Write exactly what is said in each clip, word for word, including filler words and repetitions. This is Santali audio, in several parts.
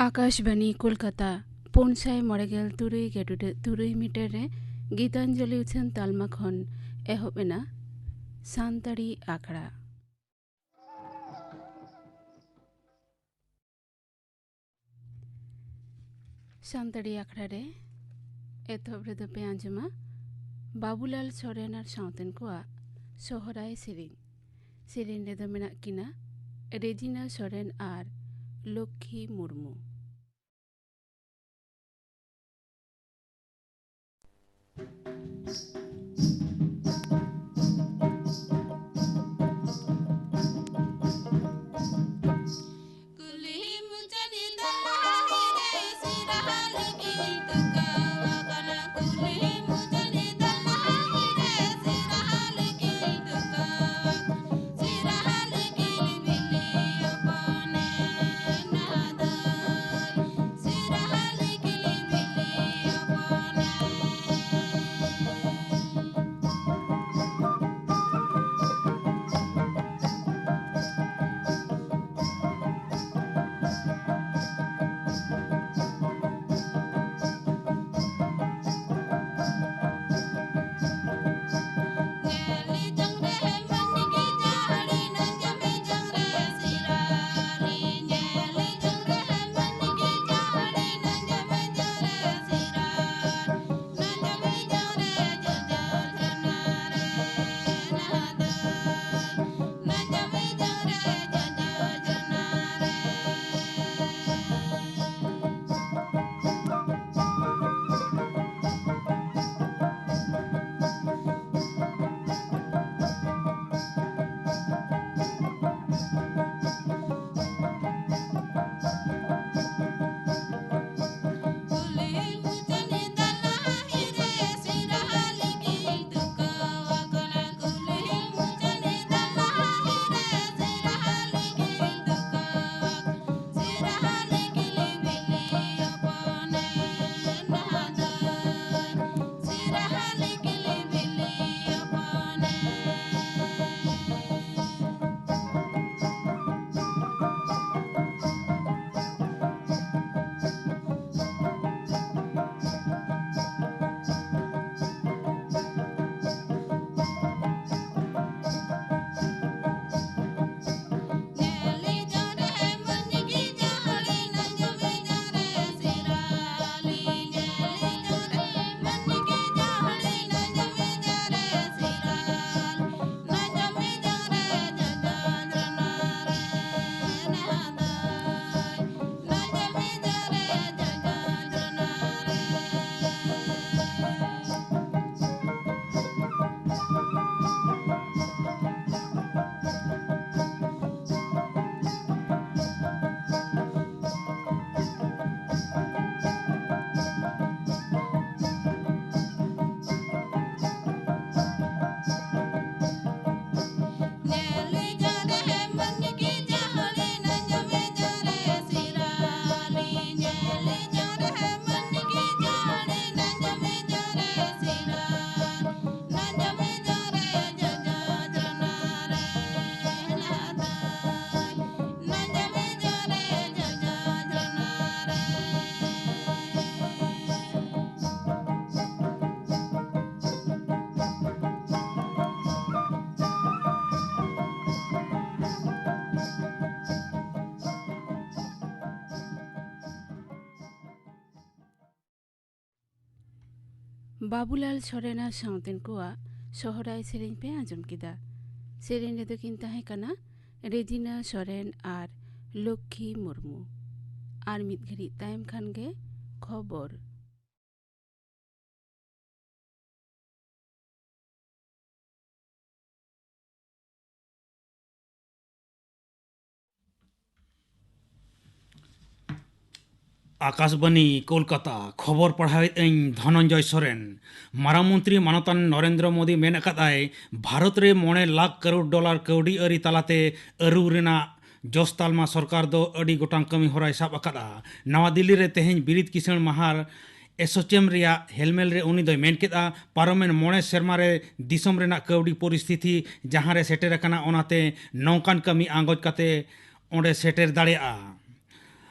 ᱟᱠᱟᱥᱵᱟᱱᱤ ᱠᱳᱞᱠᱟᱛᱟ, ᱯᱩᱱ ᱥᱟᱭ ᱢᱚᱬᱮ ᱜᱮᱞ ᱛᱩᱨᱩᱭ ᱜᱮᱰᱩᱰᱟᱹᱜ ᱛᱩᱨᱩᱭ ᱢᱤᱴᱟᱨ ᱨᱮ ᱜᱤᱛᱟᱧᱡᱚᱞᱤ ᱩᱪᱷᱟᱹᱱ ᱛᱟᱞᱢᱟ ᱠᱷᱚᱱ ᱮᱦᱚᱵ ᱮᱱᱟ ᱥᱟᱱᱛᱟᱲᱤ ᱟᱠᱷᱲᱟ᱾ ᱥᱟᱱᱛᱟᱲᱤ ᱟᱠᱷᱲᱟ ᱨᱮ ᱮᱛᱚᱦᱚᱵ ᱨᱮᱫᱚ ᱯᱮ ᱟᱸᱡᱚᱢᱟ ᱵᱟᱵᱩᱞᱟᱞ ᱥᱚᱨᱮᱱ ᱟᱨ ᱥᱟᱶᱛᱮᱱ ᱠᱚᱣᱟᱜ ᱥᱚᱦᱨᱟᱭ ᱥᱮᱨᱮᱧ᱾ ᱥᱮᱨᱮᱧ ᱨᱮᱫᱚ ᱢᱮᱱᱟᱜ ᱠᱤᱱᱟ ᱨᱮᱡᱤᱱᱟ ᱥᱚᱨᱮᱱ ᱟᱨ ᱞᱚᱠᱠᱷᱤ ᱢᱩᱨᱢᱩ᱾ ᱵᱟᱵᱩᱞᱟᱞ ᱥᱚᱨᱮᱱ ᱟᱨ ᱥᱟᱶᱛᱮᱱ ᱠᱚᱣᱟᱜ ᱥᱚᱦᱨᱟᱭ ᱥᱮᱨᱮᱧ ᱯᱮ ᱟᱸᱡᱚᱢ ᱠᱮᱫᱟ᱾ ᱥᱮᱨᱮᱧ ᱨᱮᱫᱚ ᱠᱤᱱ ᱛᱟᱦᱮᱸ ᱠᱟᱱᱟ ᱨᱮᱡᱤᱱᱟ ᱥᱚᱨᱮᱱ ᱟᱨ ᱞᱚᱠᱠᱷᱤ ᱢᱩᱨᱢᱩ᱾ ᱟᱨ ᱢᱤᱫ ᱜᱷᱟᱹᱲᱤᱡ ᱛᱟᱭᱚᱢ ᱠᱷᱟᱱ ᱜᱮ ᱠᱷᱚᱵᱚᱨ᱾ ᱟᱠᱟᱥᱵᱟᱱᱤ ᱠᱳᱞᱠᱟᱛᱟ, ᱠᱷᱚᱵᱚᱨ ᱯᱟᱲᱦᱟᱣᱮᱫ ᱟᱹᱧ ᱫᱷᱚᱱᱚᱱᱡᱚᱭ ᱥᱚᱨᱮᱱ᱾ ᱢᱟᱨᱟᱝ ᱢᱚᱱᱛᱨᱤ ᱢᱟᱱᱚᱛᱟᱱ ᱱᱚᱨᱮᱱᱫᱨᱚ ᱢᱳᱫᱤ ᱢᱮᱱ ᱟᱠᱟᱫᱟᱭ, ᱵᱷᱟᱨᱚᱛ ᱨᱮ ᱢᱚᱬᱮ ᱞᱟᱠᱷ ᱠᱟᱨᱳᱲ ᱰᱚᱞᱟᱨ ᱠᱟᱹᱣᱰᱤ ᱟᱹᱨᱤ ᱛᱟᱞᱟᱛᱮ ᱟᱹᱨᱩ ᱨᱮᱱᱟᱜ ᱡᱚᱥ ᱛᱟᱞᱢᱟ ᱥᱚᱨᱠᱟᱨ ᱫᱚ ᱟᱹᱰᱤ ᱜᱚᱴᱟᱝ ᱠᱟᱹᱢᱤ ᱦᱚᱨᱟᱭ ᱥᱟᱵ ᱟᱠᱟᱫᱼᱟ᱾ ᱱᱟᱣᱟ ᱫᱤᱞᱞᱤ ᱨᱮ ᱛᱮᱦᱮᱧ ᱵᱤᱨᱤᱫ ᱠᱤᱥᱟᱹᱬ ᱢᱟᱦᱟᱨ ᱮᱥᱳᱪᱮᱢ ᱨᱮᱭᱟᱜ ᱦᱮᱞᱢᱮᱞ ᱨᱮ ᱩᱱᱤ ᱫᱚᱭ ᱢᱮᱱ ᱠᱮᱫᱼᱟ, ᱯᱟᱨᱚᱢᱮᱱ ᱢᱚᱬᱮ ᱥᱮᱨᱢᱟ ᱨᱮ ᱫᱤᱥᱚᱢ ᱨᱮᱱᱟᱜ ᱠᱟᱹᱣᱰᱤ ᱯᱚᱨᱤᱥᱛᱷᱤᱛᱤ ᱡᱟᱦᱟᱸ ᱨᱮ ᱥᱮᱴᱮᱨ ᱟᱠᱟᱱᱟ, ᱚᱱᱟᱛᱮ ᱱᱚᱝᱠᱟᱱ ᱠᱟᱹᱢᱤ ᱟᱸᱜᱚᱪ ᱠᱟᱛᱮ ᱚᱸᱰᱮ ᱥᱮᱴᱮᱨ ᱫᱟᱲᱮᱭᱟᱜᱼᱟ᱾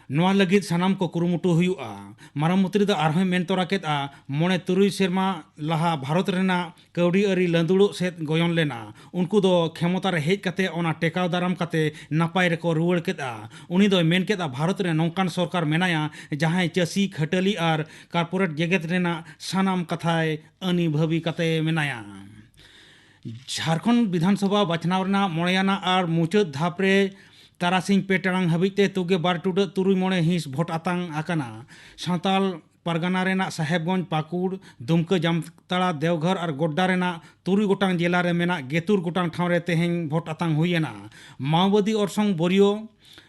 ᱱᱚᱣᱟ ᱞᱟᱹᱜᱤᱫ ᱥᱟᱱᱟᱢ ᱠᱚ ᱠᱩᱨᱩᱢᱩᱴᱩ ᱦᱩᱭᱩᱜᱼᱟ᱾ ᱢᱟᱨᱟᱝ ᱢᱚᱱᱛᱨᱤ ᱫᱚ ᱟᱨᱦᱚᱸᱭ ᱢᱮᱱ ᱛᱚᱨᱟ ᱠᱮᱫᱼᱟ, ᱢᱚᱬᱮ ᱛᱩᱨᱩᱭ ᱥᱮᱨᱢᱟ ᱞᱟᱦᱟ ᱵᱷᱟᱨᱚᱛ ᱨᱮᱱᱟᱜ ᱠᱟᱹᱣᱰᱤ ᱟᱹᱨᱤ ᱞᱟᱹᱫᱩᱲᱚᱜ ᱥᱮᱫ ᱜᱚᱭᱚᱱ ᱞᱮᱱᱟ᱾ ᱩᱱᱠᱩ ᱫᱚ ᱠᱷᱮᱢᱚᱛᱟ ᱨᱮ ᱦᱮᱡ ᱠᱟᱛᱮ ᱚᱱᱟ ᱴᱮᱠᱟᱣ ᱫᱟᱨᱟᱢ ᱠᱟᱛᱮ ᱱᱟᱯᱟᱭ ᱨᱮᱠᱚ ᱨᱩᱣᱟᱹᱲ ᱠᱮᱫᱼᱟ᱾ ᱩᱱᱤ ᱫᱚᱭ ᱢᱮᱱ ᱠᱮᱫᱼᱟ, ᱵᱷᱟᱨᱚᱛ ᱨᱮ ᱱᱚᱝᱠᱟᱱ ᱥᱚᱨᱠᱟᱨ ᱢᱮᱱᱟᱭᱟ, ᱡᱟᱦᱟᱸᱭ ᱪᱟᱹᱥᱤ, ᱠᱷᱟᱹᱴᱟᱹᱞᱤ ᱟᱨ ᱠᱟᱨᱯᱳᱨᱮᱴ ᱡᱮᱜᱮᱛ ᱨᱮᱱᱟᱜ ᱥᱟᱱᱟᱢ ᱠᱟᱛᱷᱟᱭ ᱟᱹᱱᱤ ᱵᱷᱟᱹᱵᱤ ᱠᱟᱛᱮ ᱢᱮᱱᱟᱭᱟ᱾ ᱡᱷᱟᱲᱠᱷᱚᱸᱰ ᱵᱤᱫᱷᱟᱱ ᱥᱚᱵᱷᱟ ᱵᱟᱪᱷᱱᱟᱣ ᱨᱮᱱᱟᱜ ᱢᱚᱬᱮᱭᱟᱱᱟᱜ ᱟᱨ ᱢᱩᱪᱟᱹᱫ ᱫᱷᱟᱯ ᱨᱮ ᱛᱟᱨᱟᱥᱤᱧ ᱯᱮ ᱴᱟᱲᱟᱝ ᱦᱟᱹᱵᱤᱡ ᱛᱮ ᱛᱩᱜᱮ ᱵᱟᱨ ᱴᱩᱰᱟᱹᱜ ᱛᱩᱨᱩᱭ ᱢᱚᱬᱮ ᱦᱤᱸᱥ ᱵᱷᱳᱴ ᱟᱛᱟᱝ ᱟᱠᱟᱱᱟ᱾ ᱥᱟᱱᱛᱟᱲ ᱯᱟᱨᱜᱟᱱᱟ ᱨᱮᱱᱟᱜ ᱥᱟᱦᱮᱵᱽᱜᱚᱸᱡᱽ, ᱯᱟᱹᱠᱩᱲ, ᱫᱩᱢᱠᱟᱹ, ᱡᱟᱢᱛᱟᱲᱟ, ᱫᱮᱣᱜᱷᱚᱨ ᱟᱨ ᱜᱳᱰᱰᱟ ᱨᱮᱱᱟᱜ ᱛᱩᱨᱩᱭ ᱜᱚᱴᱟᱝ ᱡᱮᱞᱟ ᱨᱮ ᱢᱮᱱᱟᱜ ᱜᱮᱛᱩᱨ ᱜᱚᱴᱟᱝ ᱴᱷᱟᱶ ᱨᱮ ᱛᱮᱦᱮᱧ ᱵᱷᱳᱴ ᱟᱛᱟᱝ ᱦᱩᱭ ᱮᱱᱟ᱾ ᱢᱟᱣᱵᱟᱫᱤ ᱚᱨᱥᱚᱝ ᱵᱳᱨᱤᱭᱳ,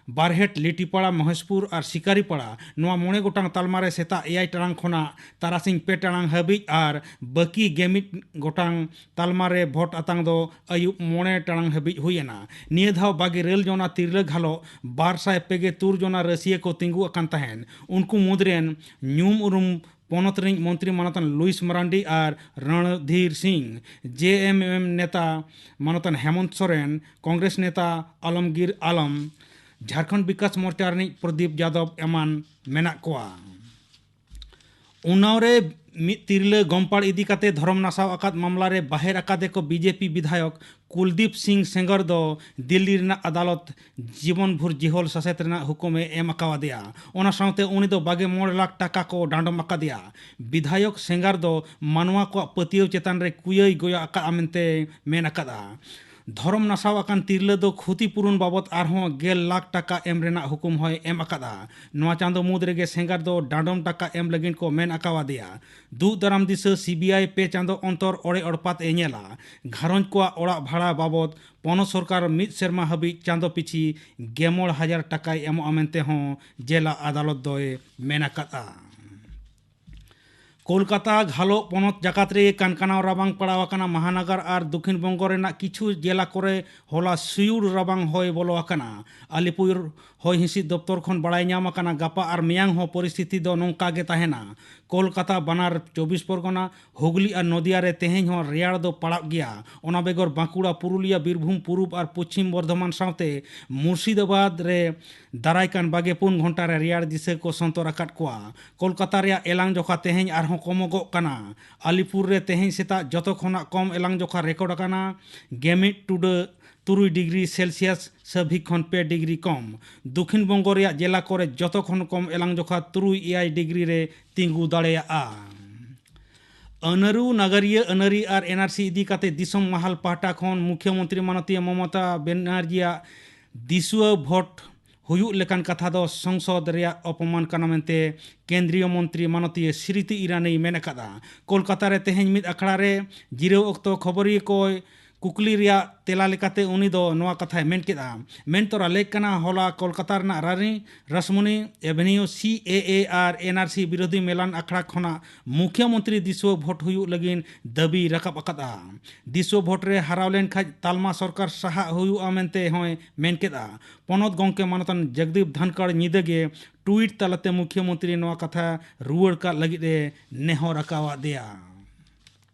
ᱵᱟᱨᱦᱮᱴ, ᱞᱤᱴᱤᱯᱟᱲᱟ, ᱢᱚᱦᱮᱥᱯᱩᱨ ᱟᱨ ᱥᱤᱠᱟᱨᱤᱯᱟᱲᱟ, ᱱᱚᱣᱟ ᱢᱚᱬᱮ ᱜᱚᱴᱟᱝ ᱛᱟᱞᱢᱟ ᱨᱮ ᱥᱮᱛᱟᱜ ᱮᱭᱟᱭ ᱴᱟᱲᱟᱝ ᱠᱷᱚᱱᱟᱜ ᱛᱟᱨᱟᱥᱤᱧ ᱯᱮ ᱴᱟᱲᱟᱝ ᱦᱟᱹᱵᱤᱡ ᱟᱨ ᱵᱟᱹᱠᱤ ᱜᱮᱢᱤᱫ ᱜᱚᱴᱟᱝ ᱛᱟᱞᱢᱟ ᱨᱮ ᱵᱷᱳᱴ ᱟᱛᱟᱝ ᱫᱚ ᱟᱹᱭᱩᱵ ᱢᱚᱬᱮ ᱴᱟᱲᱟᱝ ᱦᱟᱹᱵᱤᱡ ᱦᱩᱭ ᱮᱱᱟ᱾ ᱱᱤᱭᱟᱹ ᱫᱷᱟᱣ ᱵᱟᱜᱮ ᱤᱨᱟᱹᱞ ᱡᱚᱱᱟ ᱛᱤᱨᱞᱟᱹ ᱜᱷᱟᱞᱚᱜ ᱵᱟᱨ ᱥᱟᱭ ᱯᱮ ᱜᱮ ᱛᱩᱨ ᱡᱚᱱᱟ ᱨᱟᱹᱥᱤᱭᱟᱹ ᱠᱚ ᱛᱤᱸᱜᱩ ᱟᱠᱟᱱ ᱛᱟᱦᱮᱸᱫ᱾ ᱩᱱᱠᱩ ᱢᱩᱫᱽ ᱨᱮᱱ ᱧᱩᱢ ᱩᱨᱩᱢ ᱯᱚᱱᱚᱛ ᱨᱤᱱᱤᱡ ᱢᱚᱱᱛᱨᱤ ᱢᱟᱱᱚᱛᱟᱱ ᱞᱩᱭᱤᱥ ᱢᱟᱨᱟᱱᱰᱤ ᱟᱨ ᱨᱚᱬᱫᱷᱤᱨ ᱥᱤᱝ, ᱡᱮ ᱮᱢ ᱮᱢ ᱱᱮᱛᱟ ᱢᱟᱱᱚᱛᱟᱱ ᱦᱮᱢᱚᱱᱛ ᱥᱚᱨᱮᱱ, ᱠᱚᱝᱜᱨᱮᱥ ᱱᱮᱛᱟ ᱟᱞᱚᱢᱜᱤᱨ ᱟᱞᱚᱢ, ᱡᱷᱟᱲᱠᱷᱚᱸᱰ ᱵᱤᱠᱟᱥ ᱢᱳᱨᱪᱟ ᱨᱤᱱᱤᱡ ᱯᱨᱚᱫᱤᱯ ᱡᱟᱫᱚᱵ ᱮᱢᱟᱱ ᱢᱮᱱᱟᱜ ᱠᱚᱣᱟ᱾ ᱩᱱᱟᱣ ᱨᱮ ᱢᱤᱫ ᱛᱤᱨᱞᱟᱹ ᱜᱚᱢᱯᱟᱲ ᱤᱫᱤ ᱠᱟᱛᱮ ᱫᱷᱚᱨᱚᱢ ᱱᱟᱥᱟᱣ ᱟᱠᱟᱫ ᱢᱟᱢᱞᱟ ᱨᱮ ᱵᱟᱦᱮᱨ ᱟᱠᱟᱫᱮ ᱠᱚ ᱵᱤᱡᱮᱯᱤ ᱵᱤᱫᱷᱟᱭᱚᱠ ᱠᱩᱞᱫᱤᱯ ᱥᱤᱝ ᱥᱮᱸᱜᱟᱨ ᱫᱚ ᱫᱤᱞᱞᱤ ᱨᱮᱱᱟᱜ ᱟᱫᱟᱞᱚᱛ ᱡᱤᱵᱚᱱ ᱵᱷᱳᱨ ᱡᱤᱦᱚᱞ ᱥᱟᱥᱮᱛ ᱨᱮᱱᱟᱜ ᱦᱩᱠᱩᱢ ᱮ ᱮᱢ ᱟᱠᱟᱣᱟᱫᱮᱭᱟ᱾ ᱚᱱᱟ ᱥᱟᱶᱛᱮ ᱩᱱᱤ ᱫᱚ ᱵᱟᱜᱮ ᱢᱚᱬᱮ ᱞᱟᱠᱷ ᱴᱟᱠᱟ ᱠᱚ ᱰᱟᱸᱰᱚᱢ ᱟᱠᱟᱫᱮᱭᱟ᱾ ᱵᱤᱫᱷᱟᱭᱚᱠ ᱥᱮᱸᱜᱟᱨ ᱫᱚ ᱢᱟᱱᱣᱟ ᱠᱚᱣᱟᱜ ᱯᱟᱹᱛᱭᱟᱹᱣ ᱪᱮᱛᱟᱱ ᱨᱮ ᱠᱩᱭᱟᱹᱭ ᱜᱚᱭᱚ ᱟᱠᱟᱫᱼᱟ ᱢᱮᱱᱛᱮ ᱢᱮᱱ ᱟᱠᱟᱫᱼᱟ᱾ ᱫᱷᱚᱨᱚᱢ ᱱᱟᱥᱟᱣ ᱟᱠᱟᱱ ᱛᱤᱨᱞᱟᱹ ᱫᱚ ᱠᱷᱩᱛᱤ ᱯᱩᱨᱩᱱ ᱵᱟᱵᱚᱛ ᱟᱨᱦᱚᱸ ᱜᱮᱞ ᱞᱟᱠᱷ ᱴᱟᱠᱟ ᱮᱢ ᱨᱮᱱᱟᱜ ᱦᱩᱠᱩᱢ ᱦᱚᱸᱭ ᱮᱢ ᱟᱠᱟᱫᱼᱟ᱾ ᱱᱚᱣᱟ ᱪᱟᱸᱫᱚ ᱢᱩᱫᱽ ᱨᱮᱜᱮ ᱥᱮᱸᱜᱟᱨ ᱫᱚ ᱰᱟᱸᱰᱚᱢ ᱴᱟᱠᱟ ᱮᱢ ᱞᱟᱹᱜᱤᱫ ᱠᱚ ᱢᱮᱱ ᱟᱠᱟᱣᱟᱫᱮᱭᱟ᱾ ᱫᱩᱜ ᱫᱟᱨᱟᱢ ᱫᱤᱥᱟᱹ ᱥᱤᱵᱤᱟᱭ ᱯᱮ ᱪᱟᱸᱫᱚ ᱚᱱᱛᱚᱨ ᱚᱲᱮ ᱚᱲᱯᱟᱛ ᱮ ᱧᱮᱞᱟ᱾ ᱜᱷᱟᱨᱚᱸᱡᱽ ᱠᱚᱣᱟᱜ ᱚᱲᱟᱜ ᱵᱷᱟᱲᱟ ᱵᱟᱵᱚᱛ ᱯᱚᱱᱚᱛ ᱥᱚᱨᱠᱟᱨ ᱢᱤᱫ ᱥᱮᱨᱢᱟ ᱦᱟᱹᱵᱤᱡ ᱪᱟᱸᱫᱚ ᱯᱤᱪᱷᱤ ᱜᱮᱢᱚᱬ ᱦᱟᱡᱟᱨ ᱴᱟᱠᱟᱭ ᱮᱢᱚᱜᱼᱟ ᱢᱮᱱᱛᱮ ᱦᱚᱸ ᱡᱮᱞᱟ ᱟᱫᱟᱞᱚᱛ ᱫᱚᱭ ᱢᱮᱱ ᱟᱠᱟᱫᱼᱟ᱾ ᱠᱳᱞᱠᱟᱛᱟ ᱜᱷᱟᱞᱚᱜ ᱯᱚᱱᱚᱛ ᱡᱟᱠᱟᱛ ᱨᱮ ᱠᱟᱱᱠᱟᱱᱟᱣ ᱨᱟᱵᱟᱝ ᱯᱟᱲᱟᱣ ᱟᱠᱟᱱᱟ᱾ ᱢᱟᱦᱟᱱᱟᱜᱟᱨ ᱟᱨ ᱫᱚᱠᱷᱤᱱ ᱵᱚᱝᱜᱚ ᱨᱮᱱᱟᱜ ᱠᱤᱪᱷᱩ ᱡᱮᱞᱟ ᱠᱚᱨᱮ ᱦᱚᱞᱟ ᱥᱩᱭᱩᱲ ᱨᱟᱵᱟᱝ ᱦᱚᱭ ᱵᱚᱞᱚ ᱟᱠᱟᱱᱟ᱾ ᱟᱞᱤᱯᱩᱨ ᱦᱚᱭ ᱦᱤᱸᱥᱤᱫ ᱫᱚᱯᱛᱚᱨ ᱠᱷᱚᱱ ᱵᱟᱲᱟᱭ ᱧᱟᱢ ᱟᱠᱟᱱᱟ, ᱜᱟᱯᱟ ᱟᱨ ᱢᱮᱭᱟᱝ ᱦᱚᱸ ᱯᱚᱨᱤᱥᱛᱷᱤᱛᱤ ᱫᱚ ᱱᱚᱝᱠᱟ ᱜᱮ ᱛᱟᱦᱮᱱᱟ᱾ ᱠᱳᱞᱠᱟᱛᱟ, ᱵᱟᱱᱟᱨ ᱪᱚᱵᱵᱤᱥ ᱯᱚᱨᱜᱚᱱᱟ, ᱦᱩᱜᱽᱞᱤ ᱟᱨ ᱱᱚᱫᱤᱭᱟ ᱨᱮ ᱛᱮᱦᱮᱧ ᱦᱚᱸ ᱨᱮᱭᱟᱲ ᱫᱚ ᱯᱟᱲᱟᱜ ᱜᱮᱭᱟ᱾ ᱚᱱᱟ ᱵᱮᱜᱚᱨ ᱵᱟᱸᱠᱩᱲᱟ, ᱯᱩᱨᱩᱞᱤᱭᱟ, ᱵᱤᱨᱵᱷᱩᱢ, ᱯᱩᱨᱩᱵᱽ ᱟᱨ ᱯᱚᱪᱷᱤᱢ ᱵᱚᱨᱫᱷᱚᱢᱟᱱ ᱥᱟᱶᱛᱮ ᱢᱩᱨᱥᱤᱫᱟᱵᱟᱫᱽ ᱨᱮ ᱫᱟᱨᱟᱭ ᱠᱟᱱ ᱵᱟᱜᱮ ᱯᱩᱱ ᱜᱷᱚᱱᱴᱟ ᱨᱮ ᱨᱮᱭᱟᱲ ᱫᱤᱥᱟᱹ ᱠᱚ ᱥᱚᱱᱛᱚᱨ ᱟᱠᱟᱫ ᱠᱚᱣᱟ᱾ ᱠᱳᱞᱠᱟᱛᱟ ᱨᱮᱭᱟᱜ ᱮᱞᱟᱝ ᱡᱚᱠᱷᱟ ᱛᱮᱦᱮᱧ ᱟᱨᱦᱚᱸ ᱠᱚᱢᱚᱜᱚᱜ ᱠᱟᱱᱟ᱾ ᱟᱞᱤᱯᱩᱨ ᱨᱮ ᱛᱮᱦᱮᱧ ᱥᱮᱛᱟᱜ ᱡᱚᱛᱚ ᱠᱷᱚᱱᱟᱜ ᱠᱚᱢ ᱮᱞᱟᱝ ᱡᱚᱠᱷᱟ ᱨᱮᱠᱚᱨᱰ ᱟᱠᱟᱱᱟ ᱜᱮᱢᱤᱫ ᱴᱩᱰᱟᱹ ᱛᱩᱨᱩᱭ ᱰᱤᱜᱽᱨᱤ ᱥᱮᱞᱥᱤᱭᱟᱥ, ᱥᱟᱵᱷᱤᱠ ᱠᱷᱚᱱ ᱯᱮ ᱰᱤᱜᱽᱨᱤ ᱠᱚᱢ᱾ ᱫᱚᱠᱷᱤᱱ ᱵᱚᱝᱜᱚ ᱨᱮᱭᱟᱜ ᱡᱮᱞᱟ ᱠᱚᱨᱮ ᱡᱚᱛᱚ ᱠᱷᱚᱱ ᱠᱚᱢ ᱮᱞᱟᱝ ᱡᱚᱠᱷᱟ ᱛᱩᱨᱩᱭ ᱮᱭᱟᱭ ᱰᱤᱜᱽᱨᱤ ᱨᱮ ᱛᱤᱸᱜᱩ ᱫᱟᱲᱮᱭᱟᱜᱼᱟ᱾ ᱟᱹᱱᱟᱹᱨᱩ ᱱᱟᱜᱟᱨᱤᱭᱟᱹ ᱟᱹᱱᱟᱹᱨᱤ ᱟᱨ ᱮᱱᱟᱨᱥᱤ ᱤᱫᱤ ᱠᱟᱛᱮ ᱫᱤᱥᱚᱢ ᱢᱟᱦᱟᱞ ᱯᱟᱦᱴᱟ ᱠᱷᱚᱱ ᱢᱩᱠᱷᱭᱟᱹᱢᱚᱱᱛᱨᱤ ᱢᱟᱱᱚᱛᱤᱭᱟᱹ ᱢᱚᱢᱚᱛᱟ ᱵᱮᱱᱟᱨᱡᱤᱭᱟᱜ ᱫᱤᱥᱩᱣᱟᱹ ᱵᱷᱳᱴ ᱦᱩᱭᱩᱜ ᱞᱮᱠᱟᱱ ᱠᱟᱛᱷᱟ ᱫᱚ ᱥᱚᱝᱥᱚᱫ ᱨᱮᱭᱟᱜ ᱚᱯᱚᱢᱟᱱ ᱠᱟᱱᱟ ᱢᱮᱱᱛᱮ ᱠᱮᱱᱫᱨᱤᱭᱚ ᱢᱚᱱᱛᱨᱤ ᱢᱟᱱᱚᱛᱤᱭᱟᱹ ᱥᱨᱤᱛᱤ ᱤᱨᱟᱱᱤᱭ ᱢᱮᱱ ᱟᱠᱟᱫᱼᱟ᱾ ᱠᱳᱞᱠᱟᱛᱟ ᱨᱮ ᱛᱮᱦᱮᱧ ᱢᱤᱫ ᱟᱠᱷᱲᱟ ᱨᱮ ᱡᱤᱨᱟᱹᱣ ᱚᱠᱛᱚ ᱠᱷᱚᱵᱚᱨᱤᱭᱟᱹ ᱠᱚᱭ ᱠᱩᱠᱞᱤ ᱨᱮᱭᱟᱜ ᱛᱮᱞᱟ ᱞᱮᱠᱟᱛᱮ ᱩᱱᱤ ᱫᱚ ᱱᱚᱣᱟ ᱠᱟᱛᱷᱟᱭ ᱢᱮᱱ ᱠᱮᱫᱼᱟ᱾ ᱢᱮᱱ ᱛᱚᱨᱟ ᱞᱮᱠ ᱠᱟᱱᱟ, ᱦᱚᱞᱟ ᱠᱳᱞᱠᱟᱛᱟ ᱨᱮᱱᱟᱜ ᱨᱟᱱᱤ ᱨᱟᱥᱢᱚᱱᱤ ᱮᱵᱷᱮᱱᱤᱭᱩ ᱥᱤ ᱮ ᱮ ᱟᱨ ᱮᱱ ᱟᱨ ᱥᱤ ᱵᱤᱨᱳᱫᱷᱤ ᱢᱮᱞᱟᱱ ᱟᱠᱷᱲᱟ ᱠᱷᱚᱱᱟᱜ ᱢᱩᱠᱷᱭᱟᱹ ᱢᱚᱱᱛᱨᱤ ᱫᱤᱥᱩᱣᱟᱹ ᱵᱷᱳᱴ ᱦᱩᱭᱩᱜ ᱞᱟᱹᱜᱤᱫ ᱫᱟᱹᱵᱤ ᱨᱟᱠᱟᱵ ᱟᱠᱟᱫᱼᱟ᱾ ᱫᱤᱥᱩᱣᱟᱹ ᱵᱷᱳᱴ ᱨᱮ ᱦᱟᱨᱟᱣ ᱞᱮᱱ ᱠᱷᱟᱱ ᱛᱟᱞᱢᱟ ᱥᱚᱨᱠᱟᱨ ᱥᱟᱦᱟᱜ ᱦᱩᱭᱩᱜᱼᱟ ᱢᱮᱱᱛᱮ ᱦᱚᱸᱭ ᱢᱮᱱ ᱠᱮᱫᱼᱟ᱾ ᱯᱚᱱᱚᱛ ᱜᱚᱢᱠᱮ ᱢᱟᱱᱚᱛᱟᱱ ᱡᱚᱜᱽᱫᱤᱯ ᱫᱷᱟᱱᱠᱟᱲ ᱧᱤᱫᱟᱹ ᱜᱮ ᱴᱩᱭᱤᱴ ᱛᱟᱞᱟᱛᱮ ᱢᱩᱠᱷᱭᱟᱹ ᱢᱚᱱᱛᱨᱤ ᱱᱚᱣᱟ ᱠᱟᱛᱷᱟ ᱨᱩᱣᱟᱹᱲ ᱠᱟᱜ ᱞᱟᱹᱜᱤᱫ ᱮ ᱱᱮᱦᱚᱨ ᱟᱠᱟᱣᱟᱫᱮᱭᱟ᱾